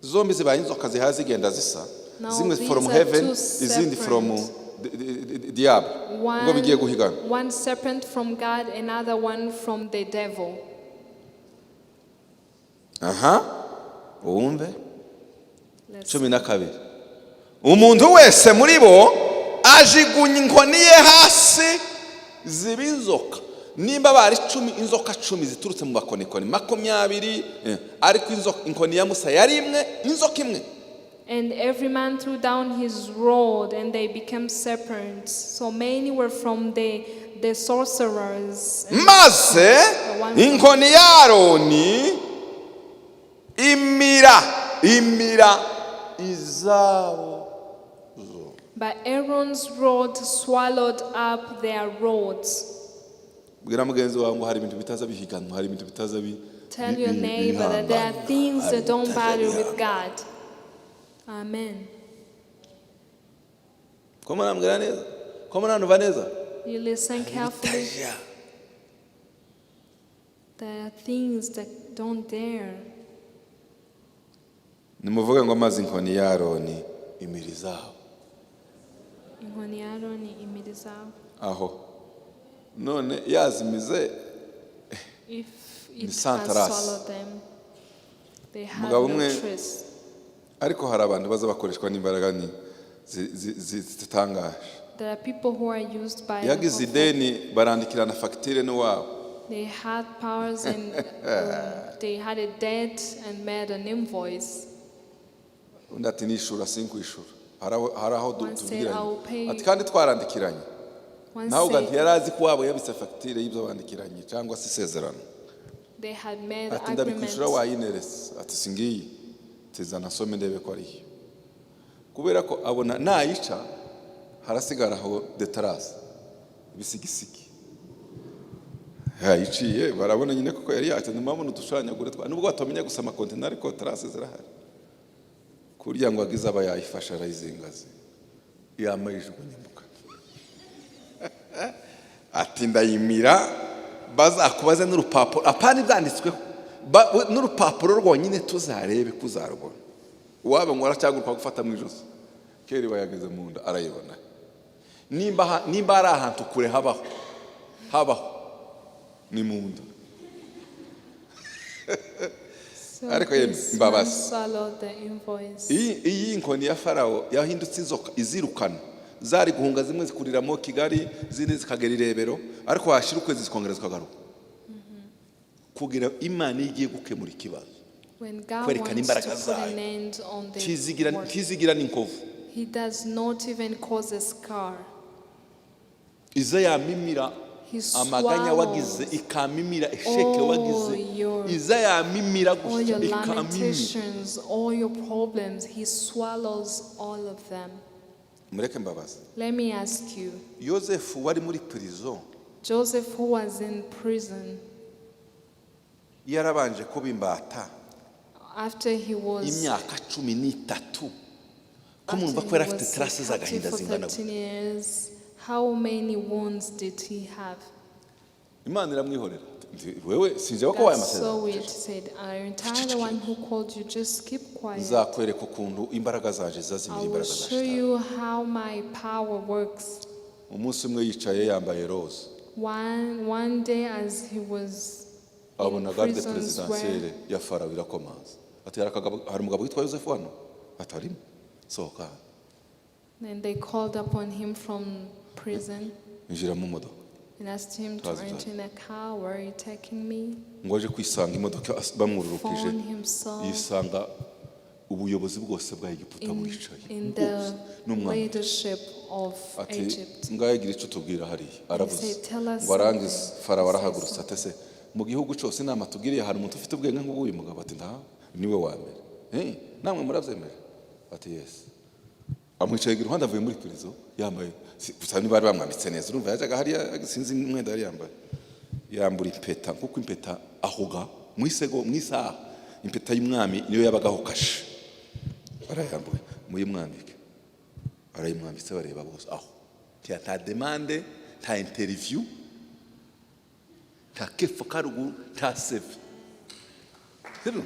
Zombi zibaye inzoka zihaye zigenda zisa. Now Zimwe these from are heaven, two izindi from separate. diable, ngo bigiye guhigana. One serpent from God, another one from the devil. Aha, wumve. Let's 12, umuntu wese muri bo ajigunya inkoni ye hasi, ziba inzoka. Nimba bari 10, inzoka 10 ziturutse mu bakonikoni 20, ariko inkoni ya Musa yari imwe, inzoka imwe. And every man threw down his rod, and they became serpents. So many were from the sorcerers. And Maze the one from inkoni ya Aroni imira izabo. But Aaron's rod swallowed up their rods. Bwira mugenzi wawe ngo hari ibintu bitaza bihiganwa, hari ibintu bitaza Tell your neighbor that there are bihangana. Things Hari that don't ibintu bitaza battle with bihangana. God. Amen. Ko murambwira neza, ko muranumva neza? You listen carefully. Bitaja. There are things that don't dare. Nimuvuge ngo maze inkoni ya Aroni imira izabo. Inkoni ya Aroni imira izabo. Aho none yazimize. If Ni it has sans trace. Swallowed them, they have Umugabo no umwe trace. Ariko hari abantu baza bakoreshwa n'imbaraga ni zitangaje. There are people who are used by the Yagize prophet. ideni, barandikirana fagitire n'iwabo. They had powers and they had a debt and made an invoice. Undi ati nishura sinkwishura, hari aho One said, tuvugiranye. "I will pay Ati you." kandi twarandikiranye. One Nawe uga said ntiyari azi ko wabo yabitse fagitire y'ibyo bandikiranye cyangwa se isezerano. They had made Ati ndabikwishyura agreements. wayinerese. Ati singiyi, tizana nsome ndebe ko ariyo, kubera ko abona nayica harasigara aho des traces, ibisigisigi. Yayiciye barabona nyine koko yari yacu. Mpamvu udushanyagure twa nubwo batamenya gusoma kontena, ariko traces zirahari. Kurya ngo agize aba yayifashe arayizingazi, yamayijugunya mu kanwa, ati ndayimira, bazakubaze n'urupapuro, apana ibyanditsweho, n'urupapuro rwonyine tuzarebe ko uzarubona. Uwaba ngo aracyaguruka gufata mu ijosi kera iba yageze mu nda arayibona. Nimba ari ahantu kure habaho ni mu nda. So Ariko yemwe, this man imbabazi. Swallowed the invoice. Iyi nkoni ya Farawo yahindutse inzoka izirukana, zari guhunga, zimwe zikuriramo Kigali, izindi zikagera i Rebero, ariko washira ukwezi zikongera zikagaruka, kugira Imana iyo igiye gukemura ikibazo, When God kwerekana wants to imbaraga put zayo, an end on the ntizigira work, ntizigira n'inkovu. He does not even cause a scar. Izo yamimira He amaganya wagize, swallows ikamimira échec all wagize, iza yamimira all gutya your ikamimira. Lamentations, all your problems. He swallows all of them. Mureke mbabaza. Let me ask you, Yosefu wari muri prison, Joseph, who was in prison, yarabanje kuba imbata after he was imyaka 13, ko after mwumva ko he yari afite was traces captive z'agahinda for zingana gutya? 13 years, how many wounds did he have? Imana iramwihorera. Nti, wewe sinjye ko wabaye God amasezerano. saw it, said, "Aren't I the one who called you? Just keep quiet. Nzakwereka ukuntu imbaraga zanje zazimira I will imbaraga za show Shitani." you how my power works." Umunsi umwe yicaye yambaye roza, One day, as he was in abona garde prison's wear, présidentielle ya Farawo irakomanza, ati hari umugabo witwa Yosefu hano?" Atarimo, sohoka hano. And they called upon him from prison Injira mu modoka. And asked him to Twazi enter in a car. "Where are you taking me?" Ngo aje kwisanga imodoka bamwururukije, Found himself yisanga ubuyobozi bwose bwa Egiputa bwicaye in bwose the n'umwami. Leadership of Ati Egypt. ngaho igira icyo tubwira hariya. Aravuze Said, "Tell us ngo arangize. Something." Farawo Say arahagurutse, ati ese mu gihugu cyose inama tubwiriye hari umuntu ufite ubwenge nk'ubw'uyu mugabo? Ati nta, niwe wa mbere. "Eh, namwe murabyemera?" Ati yes. Amwicaye iruhande, avuye muri prison yambaye gusa niba bari bamwambitse neza, urumva yajyaga hariya, sinzi umwenda yari yambaye. Yambura impeta, kuko impeta ahuga mu isego mu isaha, impeta y'umwami niyo yabagaho kashe. Arayambuye, muyimwambike. Arayimwambitse, bareba bose aho. Nta demande, nta interview, nta kepfo karuguru, nta CV. Sibyo?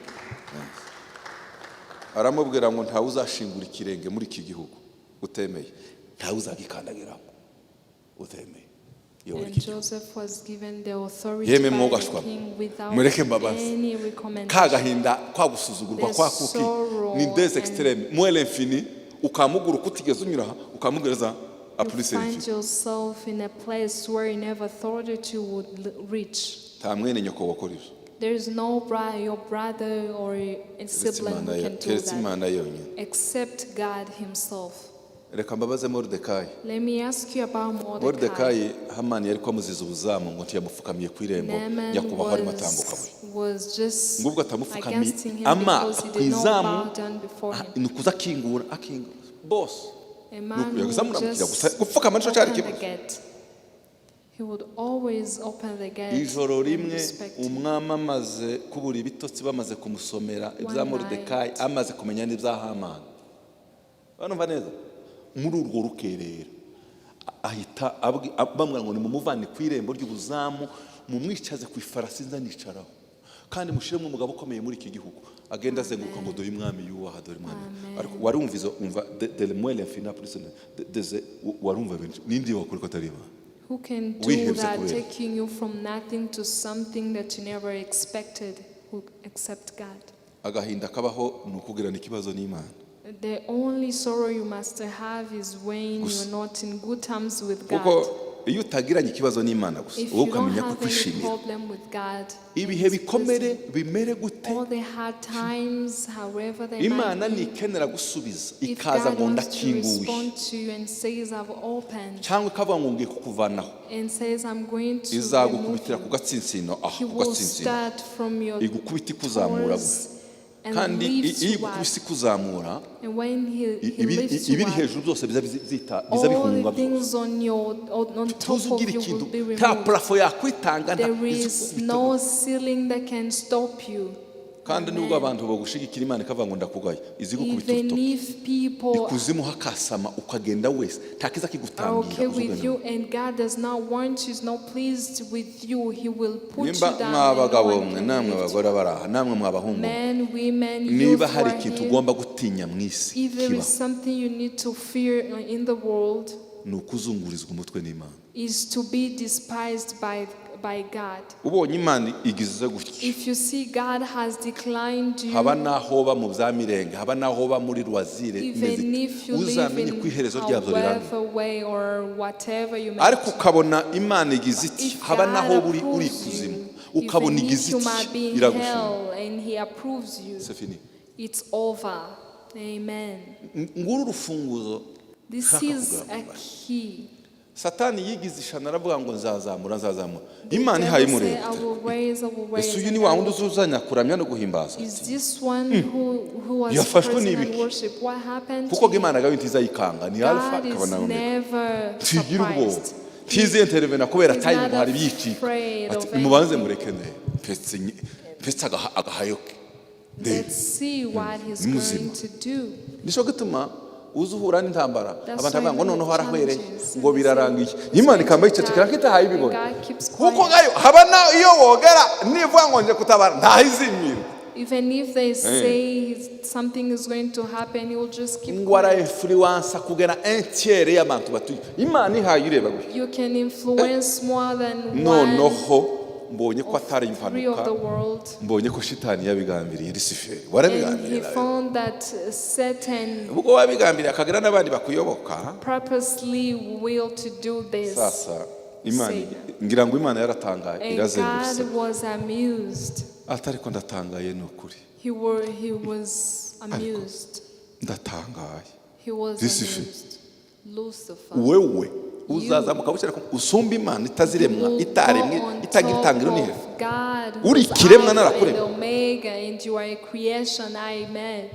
Aramubwira ngo ntawe uzashingura ikirenge muri iki gihugu utemeye, ntawe uzagikandagiramo utemeye. Yobora And iki gihugu. Joseph was given the authority Yemwe by the mwogashwa king without mureke mbabaze. any Ka recommendation. gahinda, kwa gusuzugurwa, The kwa kuki sorrow ni des and- extrêmes moins l'infini, ukamuguruka utigeze unyura aha, ukamugereza You à plus find l'infini. yourself in a place where you never thought that you would reach. Nta mwene nyoko wakora ibyo. There is no your brother or a Keretse sibling Imana who can do keretse that Imana yonyine. except God Himself. Reka mbabaze Moridekayi. Let me ask you about Mordecai. Moridekayi, Hamani yari kwamuziza ubuzamu ngo ntiyamupfukamiye ku irembo Naaman nyakubahwa arimo atambuka we. was just Ngubwo atamupfukamiye against him ama because he ku did not izamu, bow down before him. ni ukuza akingura, akingura bose. A man who Yaguza muramukira just gusa gupfukama nico cyari opened the ikibazo. gate. He would always open the gate Ijoro and rimwe respect him. umwami amaze kubura ibitotsi, bamaze kumusomera ibya One Moridekayi, night. amaze kumenya n'ibya Hamani, banumva neza muri urwo rukerera ahita bamubwira ngo nimumuvane ku irembo ry'ubuzamu, mumwicaze ku ifarasi nza nicaraho, kandi mushyiremo umugabo ukomeye muri iki gihugu, agenda azenguruka ngo dore umwami yubaha, dore umwami. Amen. Ariko warumva izo, umva de moins l'infini plus de warumva benshi nindi wakora ko atari Imana. Who can do Wihebye that, kubera. taking you from nothing to something that you never expected, who except God? Agahinda kabaho ni ukugirana ikibazo n'Imana. The only sorrow you must have is when Gusa. you're not in good terms with Kuko God. Iyo utagiranye ikibazo n'Imana gusa, If wowe you don't ukamenya have any kukwishimira problem with God, ibihe bikomere bimere gute, all the hard times, however they Imana might be, ntikenera gusubiza if ikaza God ngo wants to ndakinguye, respond to you and says, "I've opened," cyangwa ikavuga ngo ngiye kukuvanaho, and says, "I'm going to remove izagukubitira ku you," gatsinsino aho He ku will gatsinsino, start from your igukubita ikuzamura toes and kandi lift iyo you up. igukubise ikuzamura, And when He lifts you ibiri up, hejuru byose biza biza all bihunga the byose. things on top Tuzi of ugira you ikintu will be nta removed. plafond yakwitanga nta There is izikubita. no ceiling that can stop you. Kandi nubwo abantu bagushigikira, Imana ikavuga ngo ndakugaye, izigukubita Even urutoki, if people ikuzimu hakasama, ukagenda wese nta kiza are kigutangira. okay with Uzugenda. you and God does not want you, is not pleased with you, He will put you Nimba down and no mwabagabo one mwe, can namwe lift abagore bari aha, namwe mwabahungu mwe, Men, women, youth niba who hari are ikintu here, ugomba gutinya mu isi if there kibaho, is something you need to fear in the world, ni ukuzungurizwa umutwe n'Imana. Is to be despised by God. Ubonye Imana igize gutya, If you see God has declined you, haba n'aho ba mu bya mirenge, haba n'aho ba muri rwazire, even if you live uzamenye ko in iherezo ryabyo rirangiye. however way or whatever you may Ariko ukabona Imana igize iti, if haba God n'aho uri approves ikuzimu, you, ukabona even igize if you iti, might be in iragushima, hell and He approves you, c'est fini. It's over. Amen. Nguru urufunguzo This nshaka is a kugambana. Key. Satani yigize ishano, aravuga ngo nzazamura, nzazamura. Imana The ihaye devil say, imureba, "I will raise, I will raise." ese uyu And ni wa I wundi will- uzuzanya kuramya no guhimbaza? Is this one who was Yafashwe praising and n'ibiki? worship? What happened Kuko to him? Imana gayo ntizayikanga, ni Alfa God ikaba is na Omega. never Ntigira ubwoba, surprised. ntiziyenterevena kubera He's time not ngo hari ibiyicika. Afraid Ati of nimubanze anything. mureke ne mpetse agahayo ke ndebe. Let's see what he's Ni muzima. Going to do. Nicyo gituma uza uhura n'intambara, That's abantu bavuga ngo why noneho when arahwereye, challenges, ngo and they say, birarangiye, "He's Imana going to ikamba yicecekera die," ko itahaye and ibibona, God keeps kuko quiet. ngayo haba na iyo wogera nivuga ngo nje kutabara ntahizimira. Even if they say something is going to happen, he will just keep Ngo quiet. ara-influença kugera un tiers y'abantu batuye, Imana ihaye ireba gutya. You can influence more than one Noneho mbonye ko atari of three of impanuka, the world. Mbonye ko shitani yabigambiriye, Lisiferi And warabigambiriye he nawe. Found that Satan Ubwo wabigambiriye akagira n'abandi bakuyoboka, purposely will to do this. Sasa Imana Satan. ngira ngo Imana yaratangaye, And irazengurutse, God was amused. Ati ariko ndatangaye ni ukuri. He was amused. Ndatangaye. He was Lucifer. Amused. Lucifer. Wewe uzazamuka bushyira usumba Imana itaziremwa, Will itaremwe, go on itagira top itangiro n'ihera. of God, who Uri is ikiremwa Alpha and narakuremye. Omega, and you are a creation I made.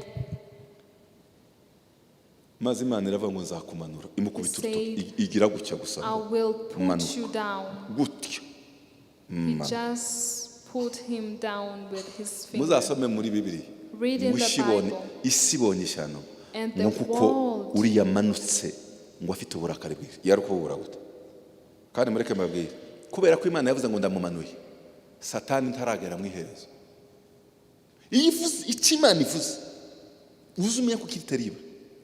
Maze Imana iravuga ngo nzakumanura, imukubita He urutoki, said, igira gutya gusa "I ngo will put manuka. You down." Gutya. He just put him down with his finger. Muzasome muri Bibiliya Read in ngo the isi ibonye Bible. isi ibonye ishyano And the ngo kuko world- uriya amanutse ngo afite uburakari bwinshi, yari kububura gute? Kandi mureke mbabwire, kubera ko Imana yavuze ngo ndamumanuye, Satani ntaragera mu iherezo. Iyo ivuze icyo Imana ivuze Uzi umenya ko kiri terrible.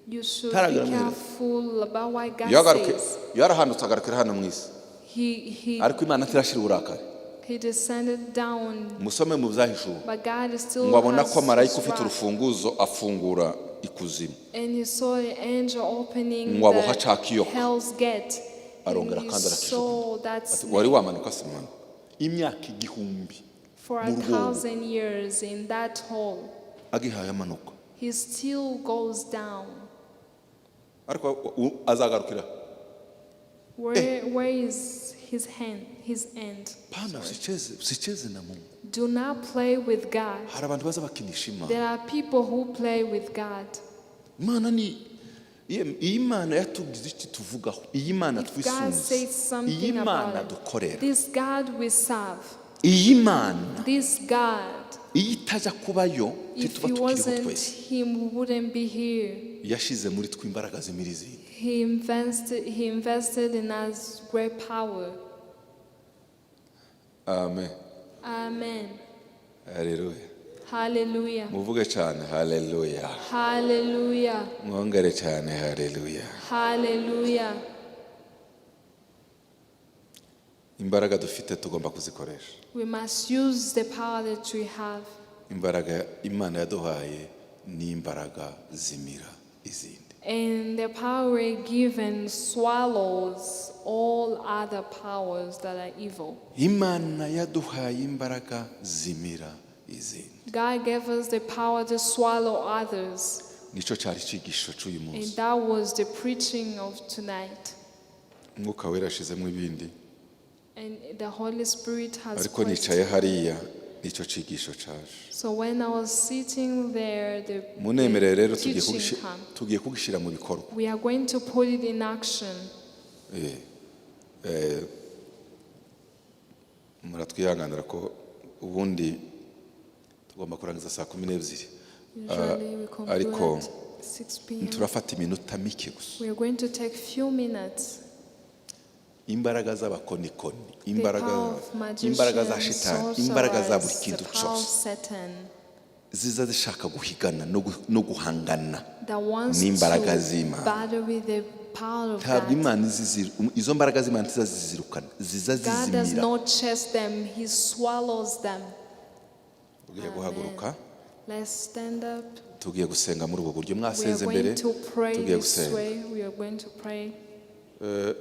You should be Ntaragera mu iherezo. Careful about what God Yagaruke says. Yarahanutse agarukira hano mu isi, He, ariko Imana ntirashira uburakari. He descended down, Musome mu Byahishuwe. But God is still Ngo abona has ko marayika his ufite wrath. Urufunguzo afungura ikuzimu. And he saw the angel opening Ngo aboha the ca kiyoka. Hell's gate. And Arongera he kandi saw arakijugunya. that Ati, snake wari wamanuka simana imyaka 1000 for a mu rwobo. 1,000 years in that hole. Agihaye amanuka. He still goes down. Ariko azagarukira. Where is his hand, his end? Pana, usicheze, usicheze na Mungu. Do not play with God. Hari abantu baza bakinisha Imana. There are people who play with God. Imana ni iyi Mana yatugize iki tuvugaho, iyi Mana If God twisunze, says iyi something Mana about it, dukorera, this God we serve, iyi Mana this God, iyo itajya kubayo if ntituba he tukiriho wasn't twese. him, we wouldn't be here. Yashize muri twe imbaraga zimira izindi. He invested in us great power. Amen. Amen. Haleluya. Hallelujah. Muvuge cyane haleluya. Hallelujah. Mwongere cyane haleluya. Hallelujah. Imbaraga dufite tugomba kuzikoresha. We must use the power that we have. Imbaraga Imana yaduhaye ni imbaraga zimira izindi. And the power we're given swallows all other powers that are evil. Imana yaduhaye imbaraga zimira izindi. God gave us the power to swallow others. Nicyo cyari icyigisho cy'uyu And munsi. That was the preaching of tonight. Umwuka Wera yashizemo ibindi. And the Holy Spirit has Ariko placed. nicaye hariya nicyo cyigisho cyaje. So when I was sitting there, the Munemerere rero tugiye teaching came. Tugiye kugishyira mu bikorwa. We are going to put it in action. Muratwihanganira ko ubundi tugomba kurangiza saa 12. Usually we conclude Ariko at 6 p.m. turafata iminota mike gusa. We are going to take few minutes. Imbaraga z'abakonikoni, The imbaraga power of imbaraga za magicians, shitani, imbaraga za buri sorcerers, the kintu power of cyose Satan ziza zishaka guhigana no guhangana that wants n'imbaraga to z'Imana. Battle with the power of Ntabwo God. Imana izo mbaraga z'Imana ziza zizirukana, ziza God does zizimira. Not chase them, He swallows them. Tugiye guhaguruka. Let's stand up. Tugiye gusenga muri ubu buryo. We are Mwasenze mbere. Going to pray Tugiye this gusenga. Way. We are going to pray.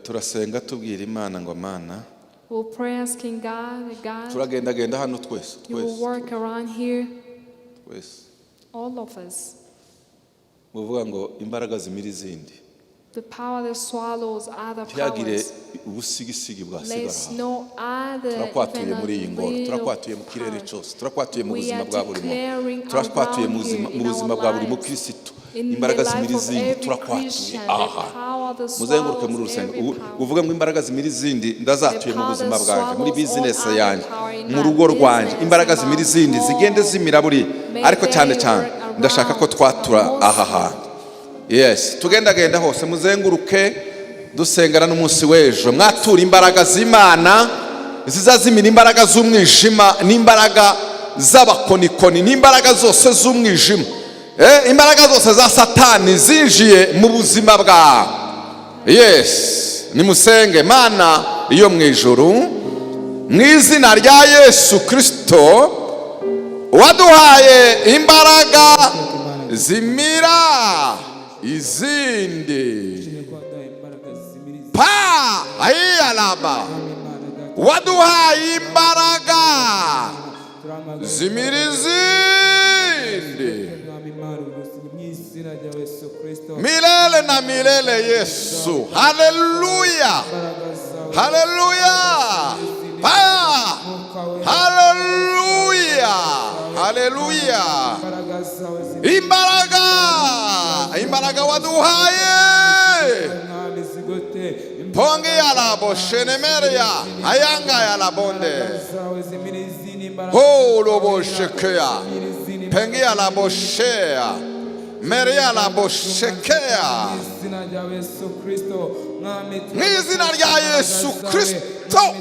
Turasenga tubwira Imana ngo Mana, We'll pray asking God, God, turagendagenda hano twese, you will twese, work around here, twese, all of us. muvuga ngo imbaraga zimira izindi, The power that swallows other ntihagire powers. ubusigisigi bwasigara Let's aho. No other Turakwatuye even a muri iyi ngoro, little turakwatuye mu kirere part. cyose, turakwatuye mu We buzima are bwa buri muntu, declaring turakwatuye mu around buzima here mu in buzima our bwa buri lives, mukirisitu, in imbaraga the zimira life of izindi every turakwatuye Christian, the aha. Power that Muzenguruke muri swallows rusenge every power. uvuge ngo imbaraga zimira izindi ndazatuye The mu power buzima that bwanjye, muri swallows all bizinesi other yanjye, power in mu my rugo rwanjye, business, imbaraga in my zimira izindi zigende home. zimira buri May ariko cyane they cyane work ndashaka ko around twatura most aha hantu. Yes, tugendagenda hose muzenguruke dusengana n'umunsi w'ejo mwatura imbaraga z'Imana zizazimira imbaraga z'umwijima n'imbaraga z'abakonikoni n'imbaraga zose z'umwijima. Imbaraga zose za Satani zinjiye mu buzima bwawe. Yes, nimusenge. Mana iyo mu ijuru, mu izina rya Yesu Kirisito waduhaye imbaraga zimira izindi, pa ayiyaraba waduhaye imbaraga zimira izindi milele na milele. Yesu, haleluya, haleluya, pa haleluya, haleluya. Imbaraga, imbaraga waduhaye pongi yalabo shenemeria ayanga yalabonde holoboshekeya pengi yalaboshea meria laboshekea mu izina rya Yesu Kristo,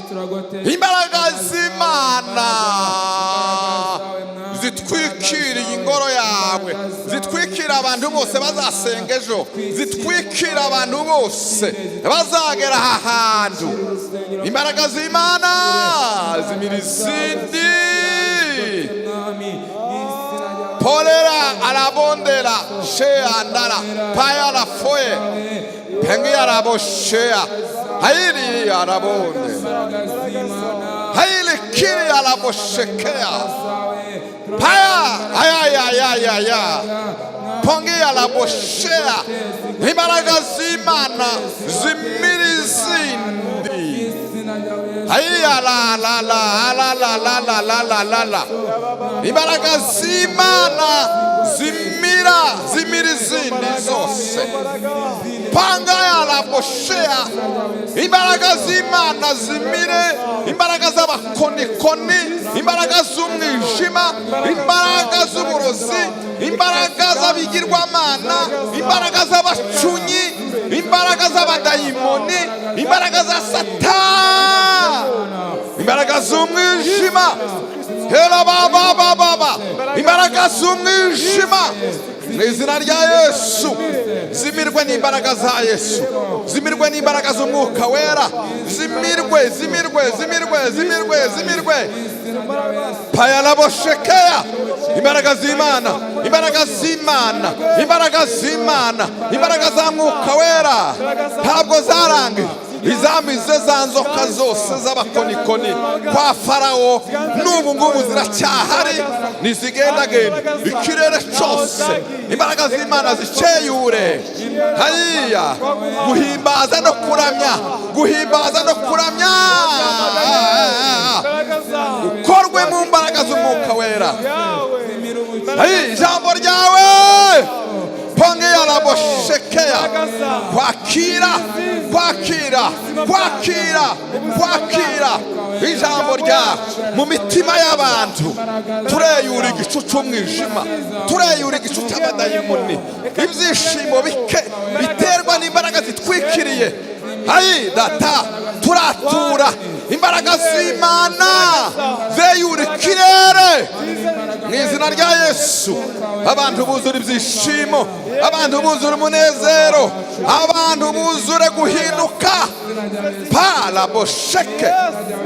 imbaraga z'Imana zitwikiriye ingoro yawe, zitwikira. abantu bose bazasenga ejo, zitwikire abantu bose bazagera aha hantu. Imbaraga z'Imana zimira izindi. Mwami, mu izina ryawe. Polera arabondera shea ndara paya la foye pengi arabo shea hayiri arabonde Imbaraga z'Imana hayiri kiri arabo shekea zawe. Paya ayayayayaya pongi arabo shea. Imbaraga z'Imana zimira izindi. Izina ryawe Yesu. Haya la la la la la la la la la la la. Imbaraga z'Imana zimira izindi zose. Panga ya la boshea. Imbaraga z'Imana zimire imbaraga z'abakonikoni, imbaraga z'umwijima, imbaraga z'uburozi, imbaraga z'abigirwamana, imbaraga z'abacunyi, imbaraga z'abadayimoni, imbaraga za Satani, imbaraga z'umwijima. Hera ba ba ba ba ba. Imbaraga z'umwijima, mu izina rya Yesu, zimirwe n'imbaraga za Yesu, zimirwe n'imbaraga z'Umwuka Wera, zimirwe, zimirwe, zimirwe, zimirwe, zimirwe. Payaraboshekeya. Imbaraga z'Imana, imbaraga z'Imana, imbaraga z'Imana, imbaraga za Mwuka Wera ntabwo zarangiye. Izamize za nzoka zose z'abakonikoni kwa Farawo n'ubu ngubu ziracyahari, ntizigendagenda ikirere cyose. Imbaraga z'Imana ziceyure hariya guhimbaza no kuramya, guhimbaza no kuramya ukorwe mu mbaraga z'Umwuka Wera. Ayi, ijambo ryawe ponge yaraboshekeya. Kwakira, kwakira, kwakira, kwakira ijambo ryawe mu mitima y'abantu. Tureyura igicu cy'umwijima, tureyura igicu cy'abadayimoni, ibyishimo bike biterwa n'imbaraga zitwikiriye. Ayi Data, turatura imbaraga z'Imana zeyura ikirere mu izina rya Yesu. Abantu buzura ibyishimo, abantu buzura umunezero, abantu buzure guhinduka. Parabosheke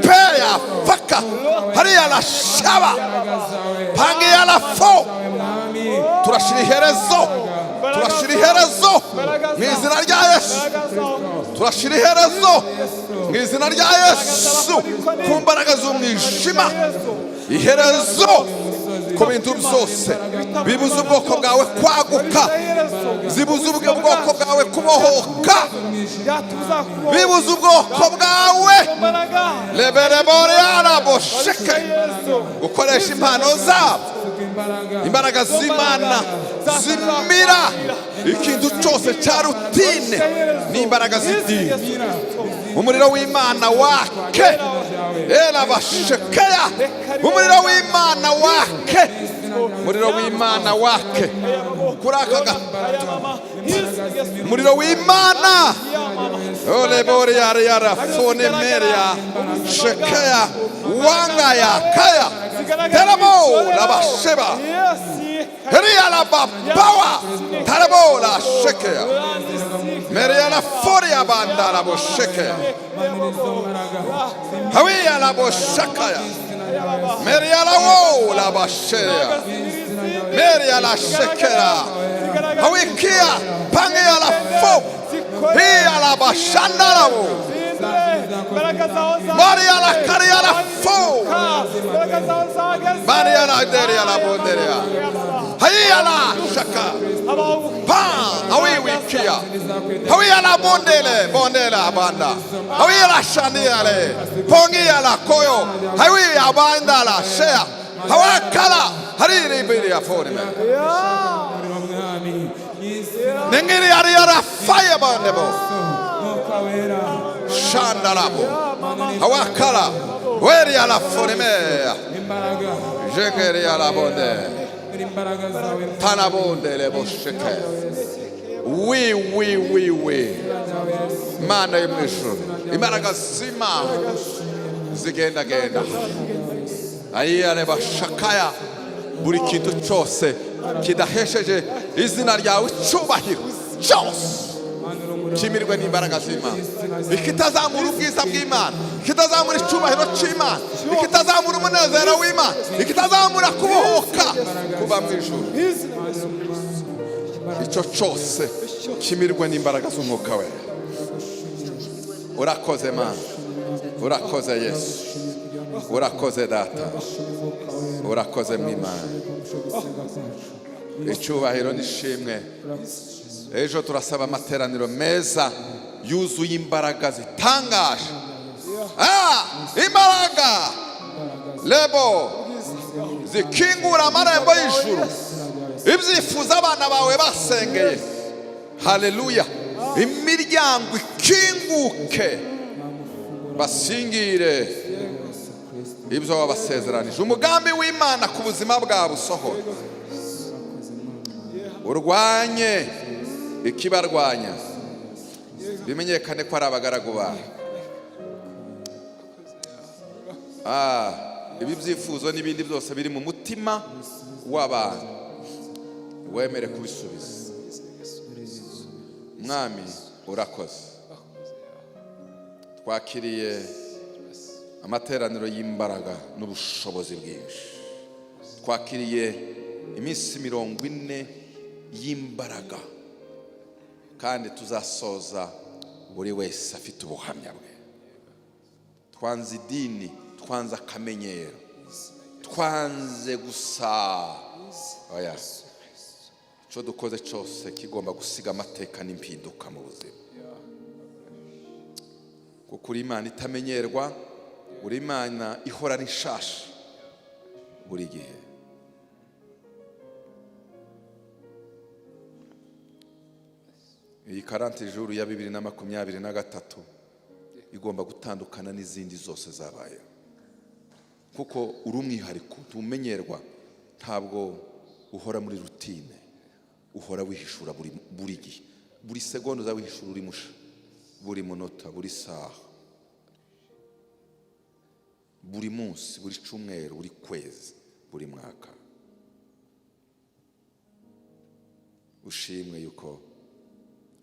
peya faka hariya la shaba pangiya la fo. Turashira iherezo, turashira iherezo mu izina rya Yesu. Turashira iherezo mu izina rya Yesu ku mbaraga z'umwijima, iherezo ku bintu byose bibuza ubwoko bwawe kwaguka, zibuza ubwoko bwawe kubohoka, bibuza ubwoko bwawe leberebore yarabosheke gukoresha impano zabo. Imbaraga z'Imana zimira ikintu cyose cya routine n'imbaraga z'idini. Umuriro w'Imana wake erabashekeya. Umuriro w'Imana wake, umuriro w'Imana wake kuri aka umuriro w'Imana olebore yara yara fone meria shekeya wangaya kaya terabo labasheba heriya lababawa tarabo la shekeya meria la foria banda labo shekeya hawiya labo shakaya meria la wo labasheya meria la shekera hawikia pangia la fo hiya la bashanda labo Maria la karia la fo Maria la deria la bonderia hiya la shaka pa hawiwikia hawiya la bondele bondela banda hawiya la shandiale pongia la koyo hawiya banda la shea hawakala hariri biria forime Mwami, izina nengiri ariara fire bandebo Mwuka Wera. Shandalabo hawakala weria la forimea Imbaraga jengeria la bonde imbaraga zawe. Tanabondele bosheke wi wi wi wi. Mana yo mu ijuru, imbaraga z'Imana zigendagenda ayiyareba shakaya buri kintu cyose. Kidahesheje izina ryawe icyubahiro cyose Manura umuriro. Kimirwe n'imbaraga z'Imana. Ikitazamura ubwiza bw'Imana, ikitazamura icyubahiro cy'Imana, ikitazamura umunezero w'Imana, ikitazamura kubohoka kuva mu ijuru, icyo cyose kimirwe n'imbaraga z'Umwuka We. Urakoze Mana, urakoze Yesu, urakoze Data, urakoze mu Imana. Icyubahiro n'ishimwe. Ejo turasaba amateraniro meza yuzuye imbaraga zitangaje. Imbaraga lebo zikingura amarembo y'ijuru, ibyifuzo abana bawe basengeye, haleluya, imiryango ikinguke, basingire ibyo wabasezeranije, umugambi w'Imana ku buzima bwabo usohora, urwanye ikibarwanya, bimenyekane ko ari abagaragu bawe. Ibi byifuzo n'ibindi byose biri mu mutima w'abantu, wemere kubisubiza. Mwami, urakoze. Twakiriye amateraniro y'imbaraga n'ubushobozi bwinshi. Twakiriye iminsi 40 y'imbaraga, kandi tuzasoza buri wese afite ubuhamya bwe. Twanze idini, twanze akamenyero, twanze gusa. Oya, icyo dukoze cyose kigomba gusiga amateka n'impinduka mu buzima, kuko uri Imana itamenyerwa, uri Imana ihora ari nshasha buri gihe. Iyi 40 jours ya 2023 igomba gutandukana n'izindi zose zabayeho, kuko uri umwihariko, ntumenyerwa, ntabwo uhora muri routine, uhora wihishura buri gihe, buri segonda uza wihishura uri musha, buri munota, buri saha, buri munsi, buri cyumweru, buri kwezi, buri mwaka. Ushimwe yuko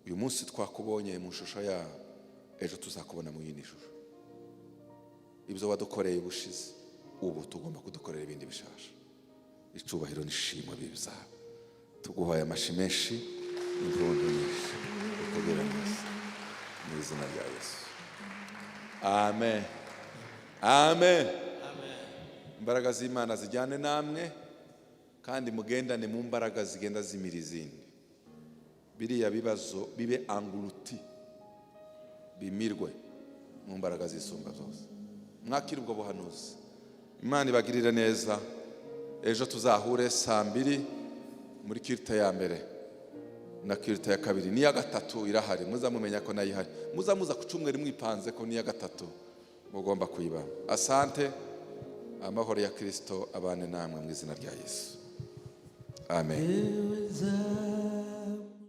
uyu munsi twakubonye mu shusho yawe, ejo tuzakubona mu yindi shusho. Ibyo wadukoreye ubushize, ubu tugomba kudukorera ibindi bishasha. Icubahiro n'ishimwe bizaba. Tuguhaye amashi menshi, impundu nyinshi, ukubwira neza mu izina rya Yesu. Amen, amen. Imbaraga z'Imana zijyane namwe, kandi mugendane mu mbaraga zigenda zimira izindi. Biriya bibazo bibe anguruti, bimirwe mu mbaraga zisumba zose. Mwakire ubwo buhanuzi. Imana ibagirire neza. Ejo tuzahure saa 2 muri culte ya mbere na culte ya kabiri n'iya gatatu irahari. Muzamumenya ko nayo ihari, muzamuza ku cyumweru mwipanze ko n'iya gatatu mugomba kuyiba. Asante. Amahoro ya Kristo abane namwe mu izina rya Yesu. Amen.